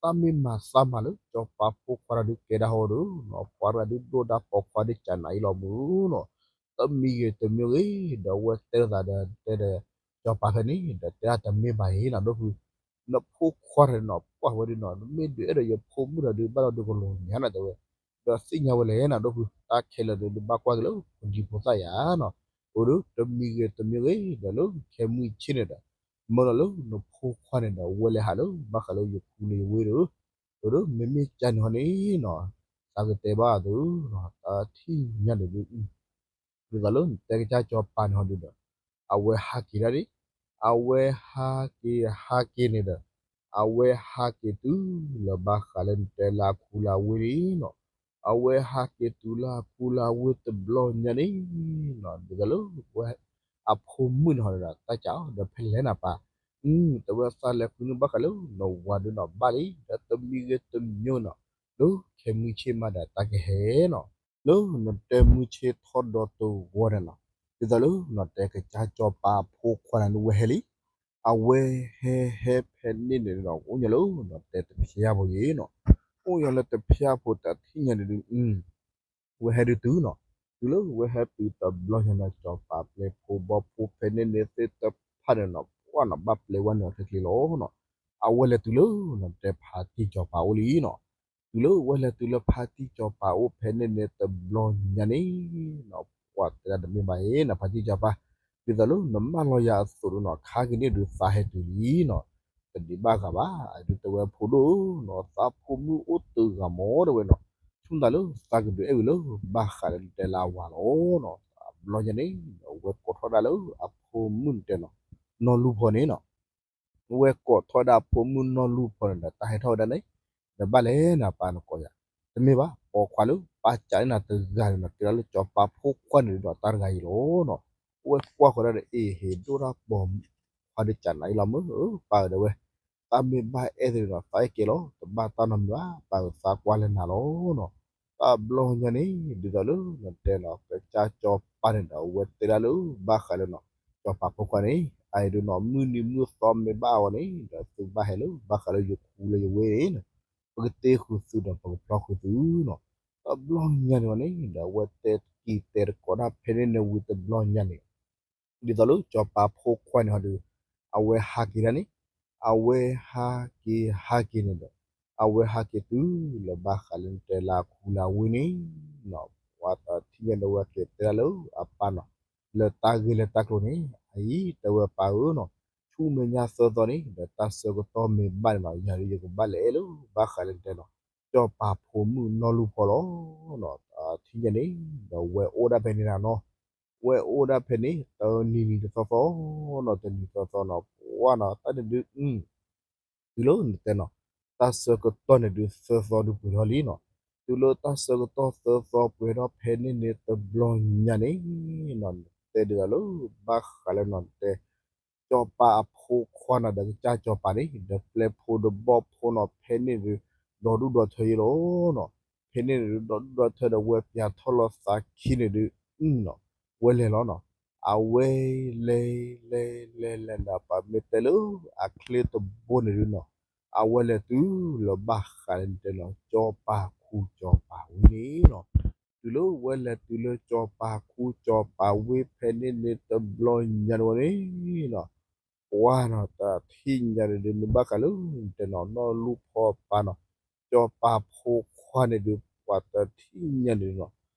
သးမ့ၢ်မၤသးမၤလၢစီၤပၤဖိခွါတဂၤဒုးကဲဒၣ်ဟီဒီးနီၤ, ပှၤတဂၤဒုးဒိၣ်တၢ်ပိာ်ခွါဒုးကးနးအံၤလီၤမုၢ်နီၤ. တမံၤဂ့ၤတမံၤဂ့ၤ ဒီးဝဲတဲလိာ်သးဒီးတဲဒီး စီၤပၤဖဲန့ၣ် ဒီးတဲဒၣ်တမ့ၢ်ဘၣ်အံၤနီၤ ဒိၣ်ဖု နဖိခွါတဂၤနီၤ ပှၢ်ဝဲဒုးနီၤ နမ့ၢ်ဒုးအဲၣ်ဒိးယဖိမုၣ်တဂၤဒုး ဘၣ်ဒီးဒုးကလီၤညါနၤတဲဝဲ, ဒီးသ့ၣ်ညါဝဲလဲၣ်နီၤ ဒိၣ်ဖု တၢ်ခဲလၢာ်ဒုး ဒုးဘၣ်ကွၢ်က့ၤလၢပဒံဖိသၣ်ယၤနီၤ. အိၣ်ဒီးတမံၤဂ့ၤတမံၤဂ့ၤ ဒီးလၢခဲမုၢ်ဆ့ၣ်န့ၣ်ဒီး မၢလီၤလၢနဖိခွါန့ၣ်ဒီး ဝဲလဲၤဟးလၢဘၣ်ဃးလၢယခူလၢယဝ့ၢ်ဒီး အိၣ်ဒီးမ့မ့ၢ်ကၢ်န့ၣ်ဟီန့ၣ်နီၤ သးကတဲဘၣ်အီၤသုနီၤ တၢ်ထံၣ်ညါန့ၣ်ဒုး ဒ်သိးလၢနတဲကစၢ်စီၤပၤန့ၣ်ဟီဒုးဒီး အဝဲဟးက့ၤဒၣ်ဒံး, အဝဲဟးက့ၤဟးက့ၤန့ၣ်ဒီး အဝဲဟးက့ၤတုၤလၢဘၣ်ဃးလၢနတဲလၢအခူလၢအဝ့ၢ်န့ၣ်နီၤ, အဝဲဟးက့ၤတုၤလၢအခူလၢအဝ့ၢ်တဘျီညါန့ၣ်နီၤ ဒ်သိးလၢဝဲ အဖိမုၣ်န့ၣ်ဟီဒီး တၢ်ကးအီၤဒီးဖဲလဲၣ်နၤပၢ်, အ တဲဝဲသးလဲၤဃုန့ၢ်ဘၣ်ဃးလၢနဝၤဒုးနီၤ ဘၣ်လံ ဒီးတမံၤဂ့ၤတမံၤနီၤ လၢခဲမုၢ်ဆ့ၣ်မးဒီးတၢ်ကဟဲနီၤ လၢနတဲမုၢ်ဆ့ၣ်ထီၣ်ဒီးတဂီၤန့ၣ်နီၤ, ဒ်သိးလၢနတဲကစၢ်စီၤပၤအဖိခွါန့ၣ်ဒုးဝဲဟဲလံ, အဝဲဟဲဟဲဖဲန့ၣ်န့ၣ်နီၤ အိၣ်ညီလၢနတဲတဖျါဖိယံၤနီၤ, အိၣ်ညီလၢတဖျါဖိတၢ်ထံၣ်ညါန့ၣ်ဒုး ဝဲဟဲဒုးတုၤနီၤ, တုၤလၢဝဲဟဲတုၤတဘျီညါန့ၣ် စီၤပၤပျဲၢ်ဖိဘီၣ်ဖိဖဲန့ၣ်န့ၣ်သ့ၣ်တဖၣ်န့ၣ်နီၤ ပှၢ်နီၤ ဘၣ်ပျဲဝဲန့ၣ်အီၤချ့ချ့လီၤနီၤ, အဝဲလဲၤတုၤလၢနီၤ တဲဖါတံၢ်စီၤပၤအိၣ်လံနီၤ, တုၤလၢဝဲလဲၤတုၤလၢဖါတံၢ်စီၤပၤအိၣ်ဖဲန့ၣ်န့ၣ်တဘျီညါန့ၣ်နီၤ ပှၢ်တဲဒၣ်တမ့ၢ်ဘၣ်အံၤနီၤ ဖါတံၢ်စီၤပၤ, ဒ်သိးလၢနမၢလီၤယၤအသိးဒီးနီၤ ခါက့ၤန့ၣ်ဒုးသးဟဲတုၤလံနီၤ, တဒံးဘၣ်ဂၤဘၣ်, အဒုးတဲဝဲဖိဒိၣ်ဧၢနီၤ သးဖိမုၣ်အိၣ်တဂၤမ့ၢ်တဲဝဲနီၤ, ဆိမိၣ်သးလၢသးကဒုးအဲၣ်ဝံၤလၢဘၣ်ဃးဒီးနတဲလၢအဝၤလီၤနီၤ, တဘျီညါန့ၣ် အဝဲကိးထီၣ်ဒၣ်လၢအဖိမုၣ်န့ၣ်တဲနီၤ, နီၢ်လူၢ်ဖီန့ၣ်နီၤ ဝဲကိးထီၣ်ဒၣ်အဖိမုၣ်နီၢ်လူၢ်ဖီန့ၣ်ဒီး တၢ်ဟဲထီၣ်ဝဲဒၣ်န့ၣ်, ဒီးဘၣ်လဲၣ်နၤပၢ်နကိးယၤ, တမ့ၢ်ဘၣ် ပိာ်ခွါလၢပၢ်ကးန့ၢ်နၤတဂၤန့ၣ်နီၤ ကဲဒၣ်လၢစီၤပၤဖိခွါန့ၣ်ဒီးတၢ်တဂၤအံၤလီၤနီၤ, ဝဲကွၢ်ဃီၤဒၣ်ဒီးအ့ဟ့ဒိၣ်တၢ်ပိာ်ခွါဒုးကးနၤအံၤလီၤမ့ၢ်ဧၢ ပၢ်ဧၢတဲဝဲ, တၢ်မ့ၢ်ဘၣ်အဲၣ်သ့ၣ်ဒီး သးအဲၣ်ကဲလီၤ တဘၣ်တၢ်နီတမံၤဘၣ် ပၢ်ဧၢသးကွၢ်လၢနၤလီၤနီၤ, တဘျီညါန့ၣ် ဒ်သိးလၢနတဲနီၤ ကစၢ်စီၤပၤန့ၣ်ဒီး အဝဲတဲဒၣ်လၢဘၣ်ဃးလၢနီၤ စီၤပၤဖိခွါန့ၣ် အအံၤဒုးနီၤ မုၢ်နံၤမုၢ်သီမ့ၢ်ဘၣ်အီၤန့ၣ်ဒီး သုဘၣ်ဟဲလၢဘၣ်ဃးလၢယခူလၢယဝ့ၢ်န့ၣ်နီၤ, ပကတ့ဃုာ်သုဒီးပကဖျီဃုာ်သုနီၤ, တဘျီညါန့ၣ်ဝဲန့ၣ်ဒီး အဝဲတဲတက့ၢ်တဲတကိးဒၣ်ဖဲန့ၣ်န့ၣ်ဝံၤတဘျီညါန့ၣ် ဒ်သိးလၢစီၤပၤဖိခွါန့ၣ်ဟီဒီး အဝဲဟးက့ၤဒၣ်န့ၣ်, အဝဲဟးက့ၤဟးက့ၤန့ၣ်ဒီး အဝဲဟးက့ၤတုၤလၢဘၣ်ဃးလၢနတဲလၢအခူလၢအဝ့ၢ်န့ၣ်နီၤ, ပှၤတထံၣ်ညါဒီးဝဲက့ၤတဲဒၣ်လၢအပၢ်နီၤ, လၢတၢ်ဂ့ၢ်လၢတၢ်ကျိၤန့ၣ် အအံၤတဲဝဲပၢ်ဧၢနီၤ, ဆူမဲာ်ညါသၢသီန့ၣ် ဒီးတၢ်ဆၢကတီၢ်မ့ၢ်ဘၣ်န့ၣ်နီၤ ယၤဒီးယကဘၣ်လဲၤအဲၣ်လၢဘၣ်ဃးလၢနတဲနီၤ, စီၤပၤဖိမုၣ်နီၢ်လူၢ်ဖီလီၤနီၤ, တထံၣ်ညါန့ၣ် ဒီးဝဲအိၣ်ဒၣ်ဖဲန့ၣ်နၤနီၤ ဝဲအိၣ်ဒၣ်ဖဲန့ၣ် တနံၤနံၤတသီသီနီၤ, တနံၤသီသီနီၤ ပှၢ်နီၤ တၢ်န့ၣ်ဒုး တုၤလၢနတဲနီၤ တၢ်ဆၢကတီၢ်န့ၣ်ဒုးသၢသီဒုးပှဲၤထီၣ်လံနီၤ, တုၤလၢတၢ်ဆၢကတီၢ်သၢသီပှဲၤထီၣ်ဖဲန့ၣ်န့ၣ်တဘျီညါန့ၣ်နီၤ, တဲဒ်သိးလၢ ဘၣ်ဃးလၢနီၤ တဲ စီၤပၤအဖိခွါနီၤ ဒီးကစၢ်စီၤပၤန့ၣ် ဒီးပျဲၢ်ဖိဒီးဘီၣ်ဖိနီၤ ဖဲန့ၣ်ဒုး ဒီဒူၣ်ဒီထၢအံၤလီၤနီၤ, ဖဲန့ၣ်ဒုး ဒီဒူၣ်ဒီထၢဒီးဝဲပၠးထီၣ်လီၤသးခံန့ၣ်ဒုး နီၤ ဝဲလဲၤလီၤနီၤ, အဝဲလဲၤလဲၤလဲၤလဲၤဒီး ပမ့ၢ်တဲလၢအချ့တဘိန့ၣ်ဒုနီၤ, အဝဲလဲၤတုၤလၢဘၣ်ဃးလၢနတဲနီၤ ကၠီၤပၤခူကၠီၤပၤဝ့ၢ်န့ၣ်နီၤ. တုၤလၢဝဲလဲၤတုၤလၢကၠီၤပၤခူကၠီၤပၤဝ့ၢ်ဖဲန့ၣ်န့ၣ်တဘျီညါန့ၣ်ဝဲန့ၣ်နီၤ, ပှၢ်နီၤ တထံၣ်ညါန့ၣ်ဒု မ့ၢ်ဘၣ်ဃးလၢနတဲနီၤ နီၢ်လူၢ်ဖီအပၢ်နီၤ, ကၠီၤပၤဖိခွါန့ၣ်ဒု ပှၤတထံၣ်ညါန့ၣ်နီၤ,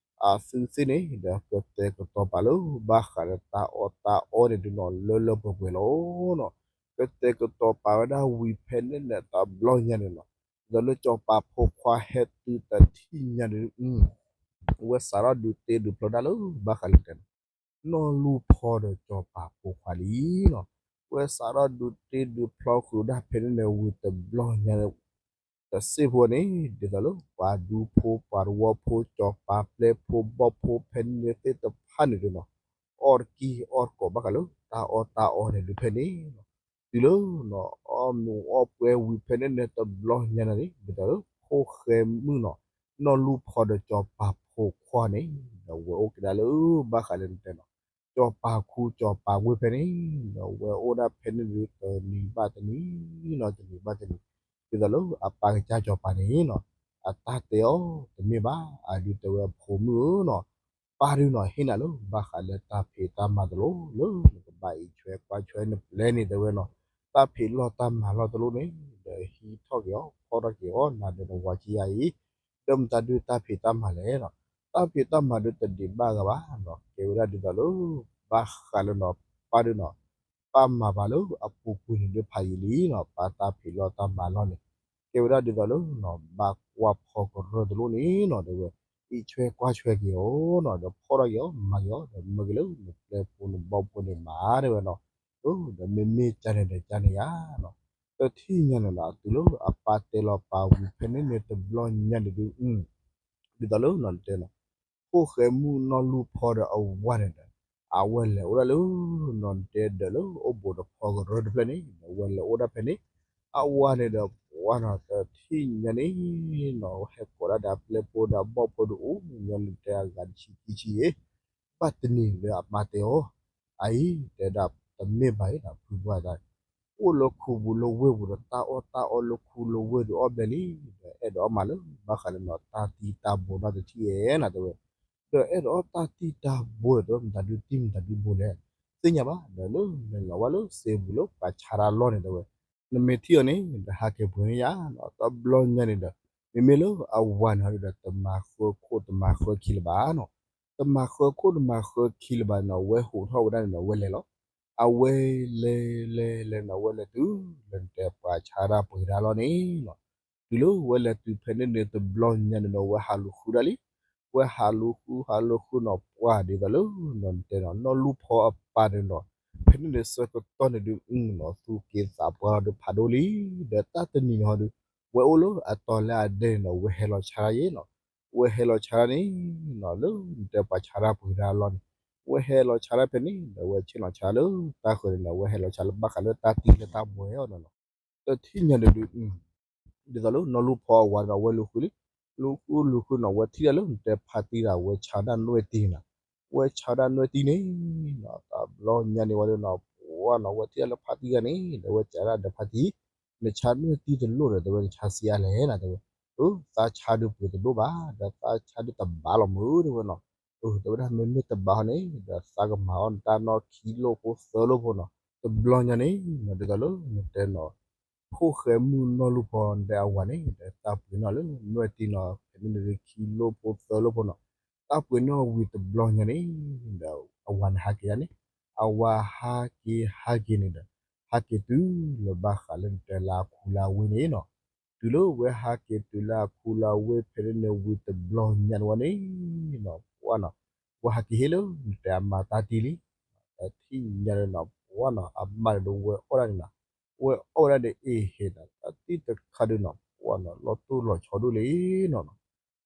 အသုသ့ၣ်န့ၣ်ဒီး ကတဲာ်ကတီၤပာ်လၢဘၣ်ဃးဒီးတၢ်အီၣ်တၢ်အီန့ၣ်ဒုနီၤ လၢလၢပှဲၤပှဲၤလီၤနီၤ. ကတဲာ်ကတီၤပာ်ဝဲဒၣ်ဝံၤဖဲန့ၣ်န့ၣ်တဘျီညါန့ၣ်နီၤ, ဒီးလၢကၠီၤပၤဖိခွါဟဲတုၤတထံၣ်ညါန့ၣ်ဒု ဝဲစးထီၣ်ဒုးတ့ဒုးဖျီဒၣ်လၢဘၣ်ဃးလၢနတဲနီၤ နီၢ်လူၢ်ဖီဒီးကၠီၤပၤဖိခွါလံနီၤ. ဝဲစးထီၣ်ဒုးတ့ဒုးဖျီဃုာ်ဒၣ်ဖဲန့ၣ်န့ၣ်ဝံၤတဘျီညါန့ၣ် တစ့ၢ်ဖိန့ၣ် ဒ်သိးလၢပှၤဒူဖိပှၤတဝီဖိ ကၠီၤပၤပျဲၢ်ဖိဘီၣ်ဖိဖဲန့ၣ်သ့ၣ်တဖၣ်န့ၣ်ဒုနီၤ, အီၣ်တက့ၢ်အီၣ်တကိးဘၣ်ဃးလၢတၢ်အီၣ်တၢ်အီန့ၣ်ဒုဖဲန့ၣ်နီၤ. တုၤလၢနီၤ အီၣ်မူးအီၣ်ပွဲဝံၤဖဲန့ၣ်န့ၣ်တဘျီညါန့ၣ်န့ၣ် ဒ်သိးလၢဖိၣ်ဃဲမုၣ်နီၤ နီၢ်လူၢ်ဖီဒီးကၠီၤပၤဖိခွါန့ၣ် ဒီးဝဲအိၣ်က့ၤဒၣ်လၢဘၣ်ဃးလၢနတဲနီၤ ကၠီၤပၤခူကၠီၤပၤဝ့ၢ်ဖဲန့ၣ် ဒီးဝဲအိၣ်ဒၣ်ဖဲန့ၣ်ဒုတနံၤဘၣ်တနံၤနီၤ တနံၤဘၣ်တနံၤ ဒ်သိးလၢအပၢ်ကစၢ်ကၠီၤပၤန့ၣ်နီၤ အတၢ်တဲအီၤတမ့ၢ်ဘၣ် အဒုတဲဝဲအဖိမုၣ်ဧၢနီၤ ပၢ်ဒုနီၤ ဟ့ၣ်နၤလၢဘၣ်ဃးလၢတၢ်ဖံးတၢ်မၤတလိၣ် လၢနကဘၣ်အံးဆွဲကွၢ်ဆွဲနပျဲန့ၣ်တဲဝဲနီၤ တၢ်ဖံးလီၢ်တၢ်မၤလီၢ်တလိၣ်န့ၣ် ဒီးဟံးထီၣ်က့ၤအီၤ ဖီၣ်ထီၣ်က့ၤအီၤ နၤဒီးနဝၤခံဂၤအံၤ ဒီးမတၤဒုတၢ်ဖံးတၢ်မၤလဲၣ်နီၤ တၢ်ဖံးတၢ်မၤဒုတဒံးဘၣ်ဂၤဘၣ်နီၤ ကဲဝဲဒၣ်ဒ်သိးလၢ ဘၣ်ဃးလၢနီၤ ပၢ်ဒုနီၤ ပၢ်မၤဘၣ်လၢအပူၤကွံာ်န့ၣ်ဒုဖးယံာ်လံနီၤ ပၢ်တၢ်ဖံးလီၢ်တၢ်မၤလီၢ်န့ၣ် ကဲဝဲဒၣ်ဒ်သိးလၢနီၤ ဘၣ်ကွၢ်ဖီကရၢတလိၣ်န့ၣ်နီၤ တဲဝဲ အံးဆွဲကွၢ်ဆွဲက့ၤအီၤနီၤ ဒီးဖီၣ်ထီၣ်က့ၤအီၤ မၤက့ၤအီၤ ဒီးမၢက့ၤလၢနပျဲၢ်ဖိနဘီၣ်ဖိန့ၣ်မၤတဲဝဲနီၤ ဒီးမ့မ့ၢ်ကန့ၣ်ဒီးကန့ၣ်ယါနီၤ တထံၣ်ညါန့ၣ်နီၤ တုၤလၢအပၢ်တဲလီၤပာ်ဝံၤဖဲန့ၣ်န့ၣ်တဘျီညါန့ၣ်ဒု ဒ်သိးလၢနီၤတဲနီၤ ဖိၣ်ဃဲမုၣ်နီၢ်လူၢ်ဖီဒီးအဝၤန့ၣ်ဒီး အဝဲလဲၤအိၣ်ဒၣ်လၢ နီၤတဲဒီးလၢအိၣ်ဘိးတဖီကရၢတဖျၢၣ်န့ၣ် ဒီးဝဲလဲၤအိၣ်ဒၣ်ဖဲန့ၣ် အဝၤန့ၣ်ဒီး ပှၢ်နီၤတထံၣ်ညါန့ၣ်နီၤ ဟဲကိးဒၣ်ဒီးအပျဲၢ်ဖိဒီးအဘီၣ်ဖိဒီးအိၣ်ညီနုၢ်တဲအဂၤတဆံခံဆံအံၤ ဘၣ်တနံၤလၢအမါတဲအီၤ အအံၤ တဲဒၣ်တမ့ၢ်ဘၣ်အံၤဒီးဖုပှၢ်တၢ် အိၣ်လၢခူပူၤလၢဝ့ၢ်ပူၤဒီးတၢ်အီၣ်တၢ်အီလၢခူလၢဝ့ၢ်ဒီးအီၣ်ဘျဲၣ်လံ ဒီးအဲၣ်ဒိးအီၣ်မးလၢ ဘၣ်ဃးလၢနီၤတၢ်တံၢ်တၢ်ဘိနီတထံၣ်ဧဲနီၤတဲဝဲ ဒီးအဲၣ်ဒိးအီၣ်တၢ်တံၢ်တၢ်ဘိဒီး မတၤဒုတံၢ်မတၤဒုဘိလဲၣ် သ့ၣ်ညါဘၣ် ဒီးလၢနလီၤဝဲလၢစ့ပူၤလၢပှၤဆါတၢ်လီၢ်န့ၣ်တဲဝဲ နမ့ၢ်ထံၣ်အီၤန့ၣ် ဒီးဟးက့ၤပှ့ၤန့ၢ်ယၤနီၤ တဘျီညါန့ၣ်ဒီး မ့မ့ၢ်လၢအဝၤန့ၣ်ဒီး တမၤဃၢခိၣ်တမၤဃၢခံလၢၤဘၣ်နီၤ တမၤဃၢခိၣ်တမၤဃၢခံလၢၤဘၣ်နီၤ ဝဲဟူးထီၣ်ဝဲဒၣ်န့ၣ်ဒီး ဝဲလဲၤလီၤ အဝဲလဲၤလဲၤလဲၤနီၤ ဝဲလဲၤတုၤ လၢနတဲပှၤဆါတၢ်ပှ့ၤတၢ်လီၢ်န့ၣ်နီၤ တုၤလၢဝဲလဲၤတုၤဖဲန့ၣ်န့ၣ်တဘျီညါန့ၣ်နီၤ ဝဲဟးလူၤဃုဒၣ်လံ ဝဲဟးလူၤဃုဟးလူၤဃုနီၤ ပှၢ်ဒ်သိးလၢ နီၤနတဲနီၤ နီၢ်လူၢ်ဖီအပၢ်န့ၣ်နီၤ ဖဲန့ၣ်န့ၣ်ဆၢကတီၢ်န့ၣ်ဒုးနီၤ သူၣ်က့သးပှၢ်လီၤဒုးဖးဒိၣ်လံ ဒီးတၢ်တနံၤန့ၣ်ဟီဒုး ဝဲအိၣ်လၢအတီၤလၢအဒဲန့ၣ်နီၤ ဝဲဟဲလီၤဆါတၢ်ယဲနီၤ ဝဲဟဲလီၤဆါတၢ်န့ၣ်နီၤ လၢနတဲပှၤဆါတၢ်ပှ့ၤတၢ်လီၢ်န့ၣ် ဝဲဟဲလီၤဆါတၢ်ဖဲန့ၣ် ဒီးဝဲဆ့ၣ်နီၤဆါလၢတၢ်ဃၢၤန့ၣ်နီၤ ဝဲဟဲလီၤဆါလၢဘၣ်ဃးလၢတၢ်တံၢ်လၢတၢ်ဘိအီၤနီၤ တထံၣ်ညါန့ၣ်ဒုး ဒ်သိးလၢနီၢ်လူၢ်ဖီအဝၤန့ၣ်ဒီး ဝဲလူၤဃုလံ လူၤဃုလူၤဃုနီၤ ဝဲထံၣ်ဒၣ်လၢနတဲဖါတံၢ်ဒီး ဝဲဆါဒၣ်နွဲၣ်တံၢ်န့ၣ်နီၤ ဝဲဆါဒၣ်နွဲၣ်တံၢ်န့ၣ်နီၤ တဘျီညါန့ၣ်ဝဲဒၣ်နီၤ ပှၢ်နီၤ ဝဲထံၣ်ဒၣ်လၢဖါတံၢ်ဂၤန့ၣ် ဒီးဝဲကးဒၣ်ဒီးဖါတံၢ် နဆါနွဲၣ်တံၢ်တလိၣ်ဒီး တဲဝဲနဆါဆံးအါလဲၣ်နီၤ တဲဝဲ အၢ သးဆါဒုးပှ့ၤတဒိၣ်ဘၣ် ဒီးသးဆါဒုးတဘၣ်လီၤမုၢ် တဲဝဲနီၤ အၢ တဲဝဲဒၣ်မ့မ့ၢ်တဘၣ်ဟီန့ၣ် ဒီးသးကမၤအီၣ်နတၢ်နီၢ်ခံလိၣ်ဖိသၢလိၣ်ဖိနီၤ တဘျီညါန့ၣ်နီၤ ဒ်သိးလၢနတဲနီၤ ဖိၣ်ဃဲမုၣ်နီၢ်လူၢ်ဖီဒီးအဝၤန့ၣ် ဒီးသးပှ့ၤနီၣ်လၢနွဲၣ်တံၢ်နီၤ ဖဲန့ၣ်န့ၣ်ခံလိၣ်ဖိသၢလိၣ်ဖိနီၤ သးပှ့ၤနီၣ်ဝံၤတဘျီညါန့ၣ် ဒီးအဝၤန့ၣ်ဟးက့ၤဒၣ်န့ၣ် အဝၤဟးက့ၤဟးက့ၤန့ၣ်ဒီး ဟးက့ၤတုၤလၢဘၣ်ဃးလၢနတဲလၢအခူလၢဝ့ၢ်န့ၣ်နီၤ တုၤလၢဝဲဟးက့ၤတုၤလၢအခူလၢဝ့ၢ်ဖဲန့ၣ်န့ၣ်ဝံၤတဘျီညါန့ၣ်ဝဲန့ၣ်နီၤ ပှၢ်နီၤ ဝဲဟးက့ၤဟ့ၣ်လၢနတဲအမါတၢ်တံၢ်လံ ဒီးထံၣ်ညါန့ၣ်နီၤ ပှၢ်နီၤ အမါန့ၣ်ဒီးဝဲအီၣ်ဒၣ်န့ၣ်နီၤ ဝဲအီၣ်ဝဲဒၣ်ဒီးအ့ၣ်ဟ့ၣ်နီၤ တၢ်တံၢ်တခါဒုးနီၤ ပှၢ်နီၤ လီၤတိၢ်လီၤဆီဒိၣ်လံနီၤ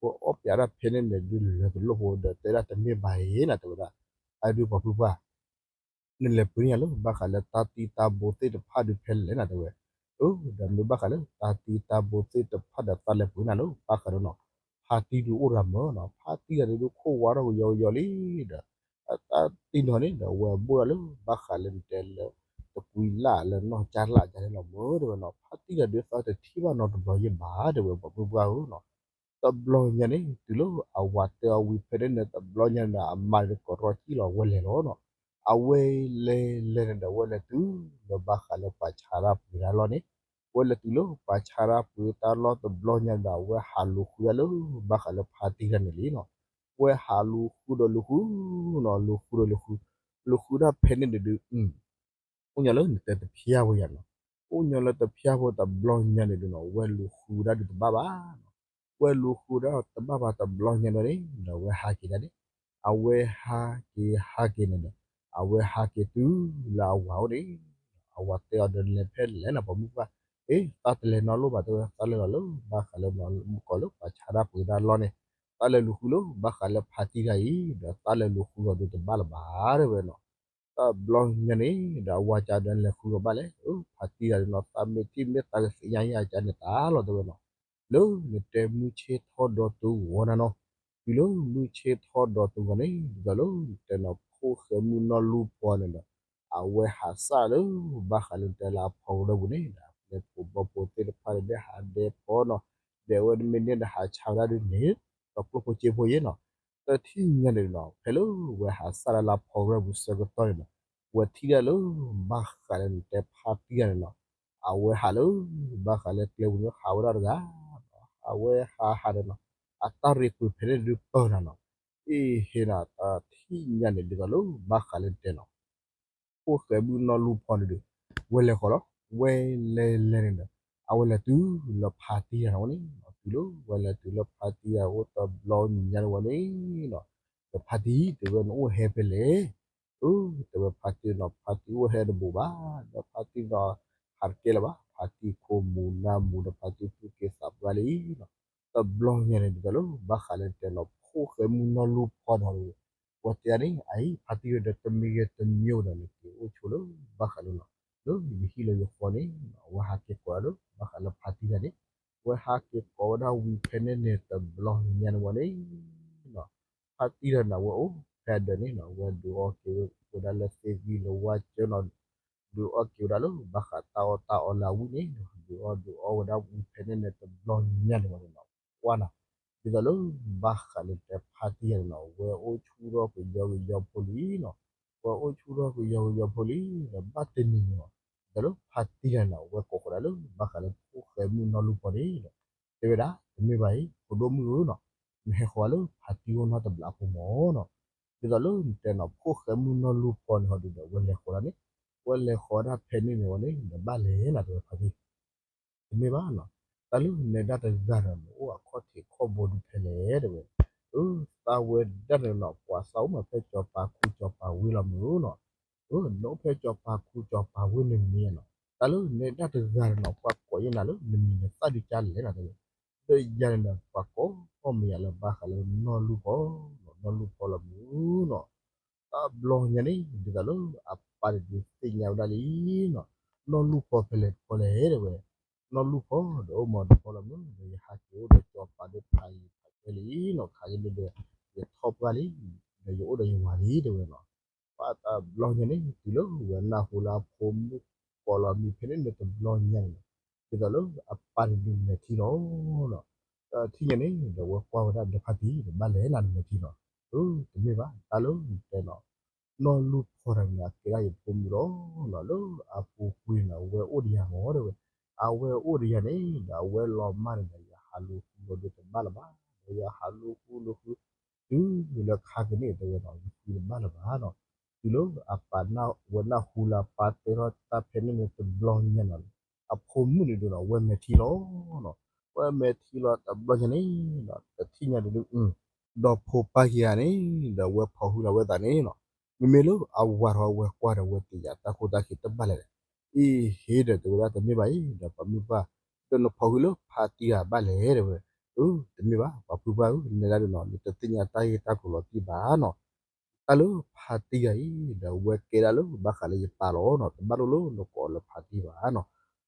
ဝဲအီၣ်ပျးဒၣ်ဖဲန့ၣ်န့ၣ်ဒုးလၢတလိၣ်ဖိဒီးတဲဒၣ်တမ့ၢ်ဘၣ်အံၤနီၤ တဲဝဲဒၣ် အဒုးပှၤဖုပှၢ် နလဲၤပှ့ၤန့ၢ်ယၤလၢဘၣ်ဃးလၢတၢ်တံၢ်တၢ်ဘိသ့ၣ်တဖၣ်ဒုးဖဲလဲၣ်နီၤ တဲဝဲ အၢ ဒီးမ့ၢ်ဘၣ်ဃးလၢတၢ်တံၢ်တၢ်ဘိသ့ၣ်တဖၣ်ဒီးသးလဲၤပှ့ၤနၤလၢဘၣ်ဃးဒီးနီၤ ဖါတံၢ်ဒုးအိၣ်ရၤမၢနီၤ ဖါတံၢ်ဂၤဒုးဒုးခိၣ်ဝါထီၣ်ကယီကယီလံ ဒီး အတၢ်တံၢ်နီၤန့ၣ်ဒီး အဝဲဘိၣ်ဒၣ်လၢဘၣ်ဃးလၢနတဲလၢ တကွံလၢ်လၢနီၢ်ကၠၢ်လၢ်ကၠၢ်န့ၣ်လီၤမၢ် တဲဝဲနီၤ. ဖါတံၢ်တၢ်ဒုးသးတထံၣ်ဘၣ်နီတဘျီယဲၢ်ဘၣ် တဲဝဲ ပှၤမုၢ်ပှၢ်ဧၢနီၤ. တဘျီညါန့ၣ် တုၤလၢအဝၤတဲအီၤဝံၤဖဲန့ၣ်န့ၣ် တဘျီညါန့ၣ်ဒီး အမါန့ၣ်ကရီကံၣ်လီၤ အဝဲလဲၤလီၤနီၤ. အဝဲလဲၤလဲၤန့ၣ်ဒီး အဝဲလဲၤတုၤလၢဘၣ်ဃးလၢပှၤဆါတၢ်ပှ့ၤတၢ်လီၢ်န့ၣ်, အဝဲလဲၤတုၤလၢပှၤဆါတၢ်ပှ့ၤတၢ်လီၢ်တဘျီညါန့ၣ်ဒီး အဝဲဟးလူၤဃုဒၣ်လၢဘၣ်ဃးလၢဖါတံၢ်တၢ်န့ၣ်လံနီၤ. အဝဲဟးလူၤဃုဒီးလူၤဃုနီၤ လူၤဃုဒီးလူၤဃု, လူၤဃုဒၣ်ဖဲန့ၣ်န့ၣ်ဒုး အိၣ်ညီလၢနတဲတဖျၢၣ်ဖိယၤနီၤ. အိၣ်ညီလၢတဖျၢၣ်ဖိတဘျီညါန့ၣ်ဒုးနီၤ အဝဲလူၤဃုဒၣ်ဒုးတဘၣ်ဘၣ်နီၤ. အဝဲလူၤဃုဒၣ်တဘၣ်ဘၣ်တဘျီညါန့ၣ်န့ၣ်ဒီး အဝဲဟးက့ၤဒၣ်န့ၣ်, အဝဲဟးက့ၤဟးက့ၤန့ၣ်ဒီး အဝဲဟးက့ၤတုၤလၢအဝၤအိၣ်န့ၣ်, အဝၤတဲအီၤဒီး နလဲၤဖဲလဲၣ်နီၤ ပှၤမုၢ်ပှၢ်, အ့ သးတလဲၤနီတလီၢ်ဘၣ် တဲဝဲ, သးလဲၤလီၤလၢဘၣ်ဃးလၢမုၢ်ကီၤလၢပှၤဆါတၢ်ပှ့ၤတၢ်လီၢ်န့ၣ်, သးလဲၤလူၤဃုလၢဘၣ်ဃးလၢဖါတံၢ်တၢ်အံၤ ဒီးသးလဲၤလူၤဃုအီၤဒုးတဘၣ်လၢၤဘၣ် တဲဝဲနီၤ. တဘျီညါန့ၣ်ဒီး အဝၤကဒီးလဲၤဃုအီၤဘၣ်လဲၣ်, ဖါတံၢ်တၢ်ဒုးနီၤ သးမ့ၢ်ထံၣ်မ့ၢ်သးကသ့ၣ်ညါယၤကန့ၣ်တၢ်လီၤ တဲဝဲနီၤ. လၢနတဲမုၢ်ဆ့ၣ်ထီၣ်ဒီးတဂီၤနၤနီၤ, တုၤလၢမုၢ်ဆ့ၣ်ထီၣ်ဒီးတဂီၤန့ၣ် ဒ်သိးလၢနတဲနီၤ ဖိၣ်ဃဲမုၢ်နီၢ်လူၢ်ဖီန့ၣ်ဒီး အဝဲဟးစၢ်လၢဘၣ်ဃးလၢနတဲလၢအဖီကရၢၢ်ပူၤန့ၣ်ဒီး အပျဲၢ်ဖိဘီဖိသ့ၣ်တဖၣ်န့ၣ် ဒဲးဟးဒဲးဖီနီၤ, ဒဲးဝဲတမ့ၢ်န့ၣ်ဒီးဟးဆါဝဲဒၣ်ဒုးန့ၣ် ဒီးကျိၣ်ဖိစ့ဖိယဲနီၤ. တထံၣ်ညါန့ၣ်နီၤ ဖဲလၢဝဲဟးစၢ်လၢလၢဖီကရၢၢ်ပူၤဆၢကတီၢ်န့ၣ်နီၤ, ဝဲထံၣ်ဒၣ်လၢဘၣ်ဃးလၢနတဲဖါတံၢ်တၢ်န့ၣ်နီၤ, အဝဲဟးလၢဘၣ်ဃးလၢကျဲပူၤန့ၣ် ဟးဝဲဒၣ်တဂၤ, အဝဲဟးဟးဒီးနီၤ, အတၢ်ရ့ကွံာ်ဖဲန့ၣ်ဒုးပၢၢ်နၤနီၤ, အ့ဟ့နီၤ တထံၣ်ညါန့ၣ် ဒ်သိးလၢဘၣ်ဃးလၢနတဲနီၤ ဖိၣ်ဃဲမုၢ်နီၢ်လူၢ်ဖီန့ၣ်ဒီး ဝဲလဲၤဃီၤလီၤ, ဝဲလဲၤလဲၤန့ၣ်ဒီး အဝဲလဲၤတုၤလၢဖါတံၢ်တၢ်န့ၣ်ဝဲန့ၣ်, တုၤလၢဝဲလဲၤတုၤလၢဖါတံၢ်တၢ်အိၣ်တဘျီညါန့ၣ်ဝဲန့ၣ်နီၤ, ဒီးဖါတံၢ်တဲဝဲ နအိၣ်ဟဲဖဲလဲၣ်, အၢ တဲဝဲဖါတံၢ်နီၤ ဖါတံၢ်အိၣ်ဟဲတဘူးဘၣ်, ဒီးဖါတံၢ်နီၤ ဟးတကဲလၢၤဘၣ်, ဖါတံၢ်ခိၣ်မူၤနၢ်မူၤဒီးဖါတံၢ်သူၣ်က့သးပှၢ်လံနီၤ, တဘျီညါန့ၣ် ဒ်သိးလၢဘၣ်ဃးလၢနတဲနီၤ ဖိၣ်ဃဲမုၢ်နီၢ်လူၢ်ဖီန့ၣ် ဝဲတဲန့ၣ် အအံၤ ဖါတံၢ်ဒီးတမံၤဂ့ၤတမံၤဒီး နက့ၤအိၣ်ဆိလၢဘၣ်ဃးလၢနီၤ လၢယဟံၣ်လၢယဃီန့ၣ်, အဝဲဟးက့ၤကိးဒၣ်လၢဘၣ်ဃးလၢဖါတံၢ်တၢ်န့ၣ်, အဝဲဟးက့ၤကိးဝဲဒၣ်ဝံၤဖဲန့ၣ်န့ၣ် တဘျီညါန့ၣ်ဝဲန့ၣ်နီၤ, ဖါတံၢ်တၢ်န့ၣ် အဝဲအိၣ်ဖဲဒၢးန့ၣ်နီၤ, အဝဲဒုးအီက့ၤဝဲဒၣ်လၢသ့ၣ်ဂံၢ်လၢဝါကၢနီၤ, ဒုးအီက့ၤဝဲဒၣ်လၢဘၣ်ဃးတၢ်အီၣ်တၢ်အီလၢအဝံၣ်န့ၣ်, ဒုးအီဒုးအီဝဲဒၣ်ဝံၤဖဲန့ၣ်န့ၣ် တဘျီညါန့ၣ်ဝဲန့ၣ်နီၤ, ကွၢ်နီၤ, ဒ်သိးလၢဘၣ်ဃးလၢတဲဖါတံၢ်တၢ်န့ၣ်နီၤ ဝဲအိၣ်ဆူၣ်ထီၣ်ကယီကယီဖိလံနီၤ, ဝဲအိၣ်ဆူၣ်ထီၣ်ကယီကယီဖိလံ, ဒီးဘၣ်တနံၤန့ၣ်နီၤ, ဒ်သိးလၢဖါတံၢ်တၢ်န့ၣ်နီၤ ဝဲကိးဃီၤဒၣ်လၢဘၣ်ဃးလၢဖိၣ်ဃဲမုၢ်နီၢ်လူၢ်ဖီန့ၣ်ဒီး, တဲဝဲဒၣ် တမ့ၢ်ဘၣ်အံၤ ဖိဒိၣ်မုၣ်ဧၢနီၤ, နဟဲဃီၤလၢဖါတံၢ်အိၣ်နီတဘျီအပူၤမၢ်နီၤ, ဒ်သိးလၢနတဲနီၤ ဖိၣ်ဃဲမုၢ်နီၢ်လူၢ်ဖီန့ၣ်ဟီဒုးဒီး ဝဲလဲၤဃီၤဒၣ်န့ၣ်, ဝဲလဲၤဃီၤဒၣ်ဖဲန့ၣ်န့ၣ်ဝဲန့ၣ် နဘၣ်လဲၤနၤ တဲဝဲဖါတံၢ် တမ့ၢ်ဘၣ်နီၤ, တၢ်လၢနဲဒၣ်တဂၤဒီး နအိၣ်အခီၣ်ထံးခီၣ်ဘိဒုးဖဲလဲၣ် တဲဝဲ, အၢ သးဝဲဒၣ်န့ၣ်နီၤ ပှၤသးအိၣ်မးဖဲစီၤပၤခူစီၤပၤဝ့ၢ်လီၤမၢ်နီၤ, အၢ နအိၣ်ဖဲစီၤပၤခူစီၤပၤဝ့ၢ်န့ၣ်မ့ၢ်နီၤ, တၢ်လၢနဲဒၣ်တဂၤဒီးနီၤ ပှၤကိးယဲၢ်နၤလၢနမံၤနသၣ်ဒုးကၢ်လဲၣ်နီၤ တဲဝဲ, ဒီးယၤန့ၣ်ဒီး ပှၤကိးမ့ၢ်ယၤလၢဘၣ်ဃးလၢနီၢ်လူၢ်ဖီ, နီၢ်လူၢ်ဖီလီၤမၢ်နီၤ တဘျီညါန့ၣ် ဒ်သိးလၢအပၢ်န့ၣ်ဒုးသ့ၣ်ညါဝဲဒၣ်လံနီၤ, နီၢ်လူၢ်ဖီဖဲလဲၣ်တခီလဲၣ် တဲဝဲ, နီၢ်လူၢ်ဖီဒီးအိၣ်မးတခီလီၤမၢ်, ဒီးယဟးက့ၤအိၣ်ဒီးစီၤပၤဒီးဖးယံၤဖးကဲလံနီၤ, ခးက့ၤဒီး ယထီၣ်ပှၢ်လံ, ဒီးယအိၣ်ဒီးယဝၤလံ တဲဝဲနီၤ, ပှၤတဘျီညါန့ၣ် တုၤလၢဝဲနၢ်ဟူလၢအဖိမုၣ်ကိးလီၤမံၤဖဲန့ၣ်န့ၣ်တဘျီညါန့ၣ်နီၤ, ဒ်သိးလၢအပၢ်န့ၣ်ဒုးမဲာ်ထံလီၤနီၤ, ဒီးထံၣ်ညါန့ၣ် ဒီးဝဲကွၢ်ဝဲဒၣ်ဒီးဖါတံၢ် တဘၣ်လဲၤနၤနမဲာ်ထံနီၤ, အၢ တမ့ၢ်ဘၣ် တၢ်လၢနတဲနီၤ နီၢ်လူၢ်ဖီတၢ်န့ၣ် အကဲဒၣ်ယဖိမုၣ်လီၤနီၤ, လၢအပူၤကွံာ်န့ၣ် အဝဲအိၣ်ဒီးယၤမၢ် တဲဝဲ, အဝဲအိၣ်ဒီးယၤန့ၣ် ဒီးအဝဲလီၤမၢ်န့ၣ်ဒီး ယဟးလူၤဃုလိာ်ဒုးတဘၣ်လၢၤဘၣ်, ဒီးယဟးလူၤဃုလိာ်ဃု တုၤလၢခါကန့ၣ် တဲဝဲနီၤ ယဃုတဘၣ်လၢၤဘၣ်နီၤ, တုၤလၢအပၢ် ဝဲနၢ်ဟူလၢအပၢ်တဲထီၣ်တၢ်ဖဲန့ၣ်န့ၣ်တဘျီညါနီၤ, အဖိမုၣ်န့ၣ်ဒုးနီၤ ဝဲမဲာ်ထံလီၤနီၤ, ဝဲမဲာ်ထံလီၤတဘျီညါန့ၣ်ဒီး တထံၣ်ညါဒုးဒုး ဒီးဖိပၢ်ခံဂၤန့ၣ် ဒီးဝဲဖီၣ်ဟုလီၤဝဲသးန့ၣ်နီၤ, မ့မ့ၢ်လၢအဝၤထီၣ်ဝဲကွၢ်ဒီး ဝဲတယာ်တၢ်ခိၣ်တၢ်ခံတဘၣ်လဲၣ်ဒီး, အ့ဟ့ဒီး တဲဝဲဒၣ်တမ့ၢ်ဘၣ်အံၤ ဒီးပှၤမုၢ်ပှၢ်, ဒီးနဖီၣ်ဟုလၢဖါတံၢ်ဂၤဘၣ်လဲၣ် တဲဝဲ, အၢ တမ့ၢ်ဘၣ် ပှၤဖုပှၢ်ဧၢ နဲဒၣ်ဒုးနီၤ နတသ့ၣ်ညါတၢ်ဂ့ၢ်တၢ်ကျိၤလီၤတံၢ်ဘၣ်နီၤ, တၢ်လၢဖါတံၢ်ဂၤအံၤ ဒီးဝဲကဲဒၣ်လၢဘၣ်ဃးလၢယပၢ်လီၤနီၤ, တဘၣ်လိၣ်လၢနကိးလၢဖါတံၢ်ဘၣ်နီၤ,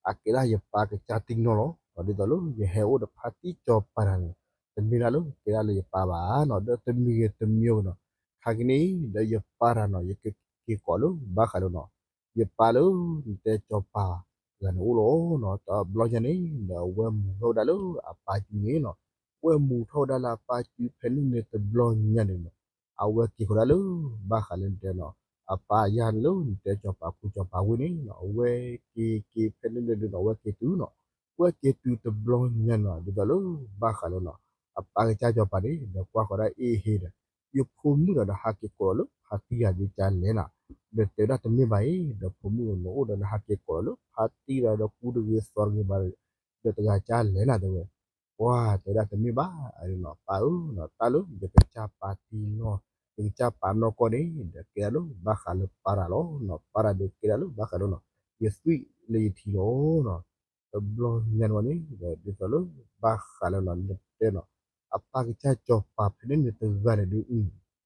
အကဲဒၣ်ယပၢ်ကစၢ်တံၢ်နီၢ်လီၤ, ဒ်သိးလၢယဟဲအိၣ်ဒီးဖါတံၢ်စီၤပၤတၢ်န့ၣ် တမ့ၢ်ဒၣ်လၢကဲဒၣ်လၢယပၢ်ဘၣ်နီၤ, ဒီးတမံၤဂ့ၤတမံၤဂ့ၤနီၤ, ခ ထါက့ၤန့ၣ် ဒီးယပၢ်တၢ်နီၤ ယကက့ၤကိးလၢဘၣ်ဃးလၢနီၤ, ယပၢ်လၢ နတဲစီၤပၤတဂၤန့ၣ်အိၣ်လီၤနီၤ, တဘျီညါန့ၣ် ဒီးအဝဲမူထီၣ်ဝဲဒၣ်လၢအပၢ်စုန့ၣ်နီၤ, ဝဲမူထီၣ်ဝဲဒၣ်လၢအပၢ်စုဖဲန့ၣ်န့ၣ်တဘျီညါန့ၣ်နီၤ, အဝဲက့ၤဃီၤဒၣ်လၢ ဘၣ်ဃးလၢနတဲနီၤ, အပၢ်ယၤန့ၣ်လၢ နတဲစီၤပၤခိၣ်စီၤပၤဝ့ၢ်န့ၣ်နီၤ, အဝဲက့ၤက့ၤဖဲန့ၣ်န့ၣ်ဒုးနီၤ အဝဲက့ၤတုၤနီၤ, ဝဲက့ၤတုၤတဘျီညါနီၤ ဒ်သိးလၢ ဘၣ်ဃးလၢနီၤ, အပၢ်ကစၢ်စီၤပၤန့ၣ် ဒီးကွၢ်ဃီၤဒၣ်အ့ၣ်ဟ့ဒီး ယဖိမုၣ်ဒီး ဒီးဟးက့ၤကိးလီၤလၢဖါတံၢ်ယၤဒ်ကလဲၣ်နၤ, ဒီးတဲဝဲဒၣ်တမ့ၢ်ဘၣ်အံၤ ဒီးဖိမုၣ်ဧၢ နအိၣ်ဒီးနဟးက့ၤကိးလီၤလၢဖါတံၢ်ဒီး ဒီးကူတဂ့ၤသီတဂ့ၤဘၣ်, ဒီးတဂၤကလဲၣ်နၤတဲဝဲ, ပှၤတဲဝဲဒၣ်တမ့ၢ်ဘၣ်, အနီၤ ပၢ်ဧၢနီၤ တၢ်လၢယကစၢ်ပာ်တံၢ်နီၢ်, ယကစၢ်ပာ်နီၢ်ကီၢ်န့ၣ် ဒီးကဲဒၣ်လၢဘၣ်ဃးလၢပၢ်တၢ်လီၤနီၤ, ပၢ်တၢ်ဒီးကဲဒၣ်လၢဘၣ်ဃးလၢနီၤ, ယသွံၣ်လၢယထံလီၤနီၤ, တဘျီညါန့ၣ်ဝဲန့ၣ် ဒီးဒ်သိးလၢ ဘၣ်ဃးလၢနီၤ နတဲနီၤ, အပၢ်ကစၢ်စီၤပၤဖဲန့ၣ်န့ၣ်တဂၤန့ၣ်ဒုး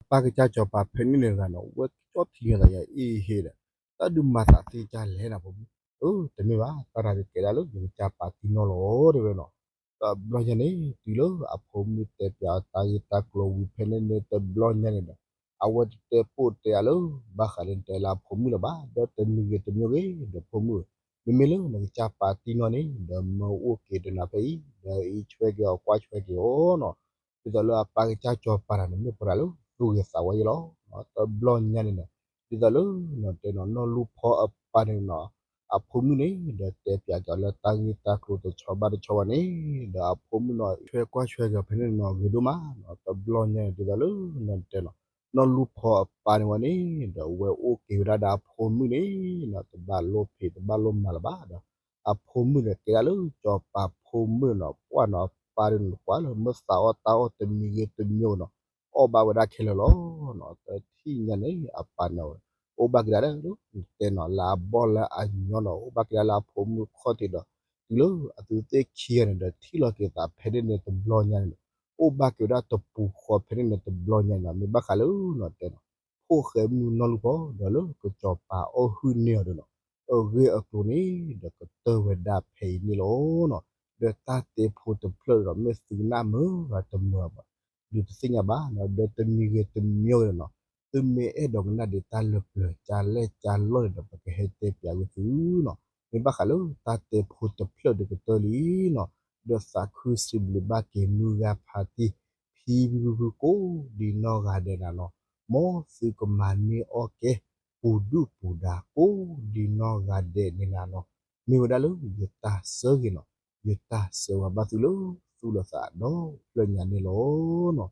အပၢ်ကစၢ်စီၤပၤဖဲန့ၣ်န့ၣ်တဂၤနီၤ ဝဲကၠီထံန့ၣ်သးယၤအ့ၣ်ဟ့ဒီး, တၢ်ဒုးမၤသးသ့ကလဲၣ်နၤဖိမုၣ်, အၢ တမ့ၢ်ဘၣ် တၢ်တၢ်ဒုးကဲဒၣ်လၢ ယကစၢ်ပာ်တံၢ်နီၢ်လီၤတဲဝဲနီၤ, တဘျီညါန့ၣ် တုၤလၢအဖိမုၣ်တဲပၠးအီၤတၢ်ဂ့ၢ်တၢ်ကျိၤဝံၤဖဲန့ၣ်န့ၣ်တဘျီညါန့ၣ်ဒီး, အဝဲတတဲပိာ်တဲအါလၢ ဘၣ်ဃးလၢနတဲလၢအဖိမုၣ်လၢၤဘၣ်, ဒီးတမံၤဂ့ၤတမံၤဂ့ၤ ဒီးဖိမုၣ်ဧၢ, မ့မ့ၢ်လၢနကစၢ်ပာ်တံၢ်နီၢ်န့ၣ် ဒီးမၢအိၣ်က့ၤဒီးနၤဖဲအံၤ ဒီးအံးဆွဲက့ၤအီၤကွၢ်ဆွဲက့ၤအီၤနီၤ, ဒ်သိးလၢအပၢ်ကစၢ်စီၤပၤတဂၤန့ၣ် မ့ၢ်ပှၤတဂၤလၢသူၣ်ဂ့ၤသးဝါယဲလီၤ, တဘျီညါန့ၣ်ဒီး, ဒ်သိးလၢ နတဲနီၤ နီၢ်လူၢ်ဖီအပၢ်န့ၣ်နီၤ, အဖိမုၣ်န့ၣ် ဒီးတဲပၠးက့ၤအီၤလၢတၢ်ဂ့ၢ်တၢ်ကျိၤတဆီဘၣ်တဆီဘၣ်န့ၣ်, ဒီးအဖိမုၣ်နီၤ ဆွဲကွၢ်ဆွဲက့ၤအီၤဖဲန့ၣ်နီၤ ဂ့ၤဒိၣ်မးနီၤ, တဘျီညါန့ၣ် ဒ်သိးလၢ နတဲနီၤ နီၢ်လူၢ်ဖီအပၢ်န့ၣ်ဝဲန့ၣ် ဒီးအဝဲအိၣ်က့ၤဝဲဒၣ်ဒီးအဖိမုၣ်န့ၣ်နီၤ တဘၣ်လိၣ်ဖံးတဘၣ်လိၣ်မၤလၢၤဘၣ်ဒီး, အဖိမုၣ်န့ၣ်ကဲဒၣ်လၢစီၤပၤဖိမုၣ်နီၤ, ပှၢ်နီၤ အပၢ်ဒုးန့ၣ် ကွၢ်လၢမ့ၢ်သးအီၣ်တၢ်အီၣ်တမံၤဂ့ၤတမံၤနီၤ, အီၣ်ဘၣ်ဝဲဒၣ်ခဲလၢာ်လီၤ. တထံၣ်ညါန့ၣ် အပၢ်န့ၣ် အိၣ်ဘၣ်က့ၤဒၣ်လၢ တဲနီၤ လၢအဘီၣ်လၢအညီနီၤ, အိၣ်ဘၣ်က့ၤဒၣ်လၢအဖိမုၣ်ခီၣ်ထံးဒီး, တုၤလၢအသုသ့ၣ်ခံဂၤန့ၣ်ဒီး ထံၣ်လီၤက့ၤသးဖဲန့ၣ်န့ၣ်တဘျီညါန့ၣ်ဒီး, အိၣ်ဘၣ်က့ၤဝဲဒၣ်တပူၤဃီဖဲန့ၣ်န့ၣ်တဘျီညါန့ၣ်ဒီး မ့ၢ်ဘၣ်ဃးလၢ နတဲနီၤ ဖိၣ်ဃဲမုၢ်နီၢ်လူၢ်ဖီ ဒီးလၢကစီၤပၤအီၣ်ဟုၣ်န့ၢ်အီၤဒီးနီၤ, အဂ့ၢ်အကျိၤန့ၣ် ဒီးကတၢၢ်ဝဲဒၣ်ဖဲအံၤန့ၣ်လီၤနီၤ, ဒီးတၢ်တဲဖိတဖျၢၣ်ဒီး မ့ၢ်သုကနၣ်မုာ်ဂၤတမုာ်ဘၣ် ဒုးတသ့ၣ်ညါဘၣ်နီၤ, ဒီးတမံၤဂ့ၤတမံၤဂ့ၤနီၤ, သုမ့ၢ်အဲၣ်ဒိးကနၣ်ဒံးတၢ်လၢပျၢၤ ကၢ်လဲၣ်ကၢ်လီၢ်န့ၣ်ဒီး ပကဟဲတဲပၠးဝဲသုနီၤ, မ့ၢ်ဘၣ်ဃးလၢတၢ်တဲဖိတဖျၢၣ်ဒုးကတၢၢ်လံနီၤ, ဒီးသးခုစံးဘျုးဘၣ်က့ၤမုၢ်ဂၤဖါတံၢ် ဖံဖုဖုကိးဒံနီၢ်ဂၤဒဲးနၤနီၤ, မ်သုကမၤန့ၢ်အီၣ်ကဲ ပူၤဒုၣ်ပူၤဒါကိးဒံနီၢ်ဂၤဒဲးန့ၣ်နၤနီၤ, မ့ၢ်ဝဲဒၣ်လၢယတၢ်ဆၢဂ့ၤနီၤ, ယတၢ်ဆၢဝါဘၣ်သုလၢသူၣ်လၢသးဒီဖျၢၣ်ညါန့ၣ်လီၤနီၤ,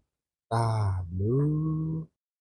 တၢ်ဘျုး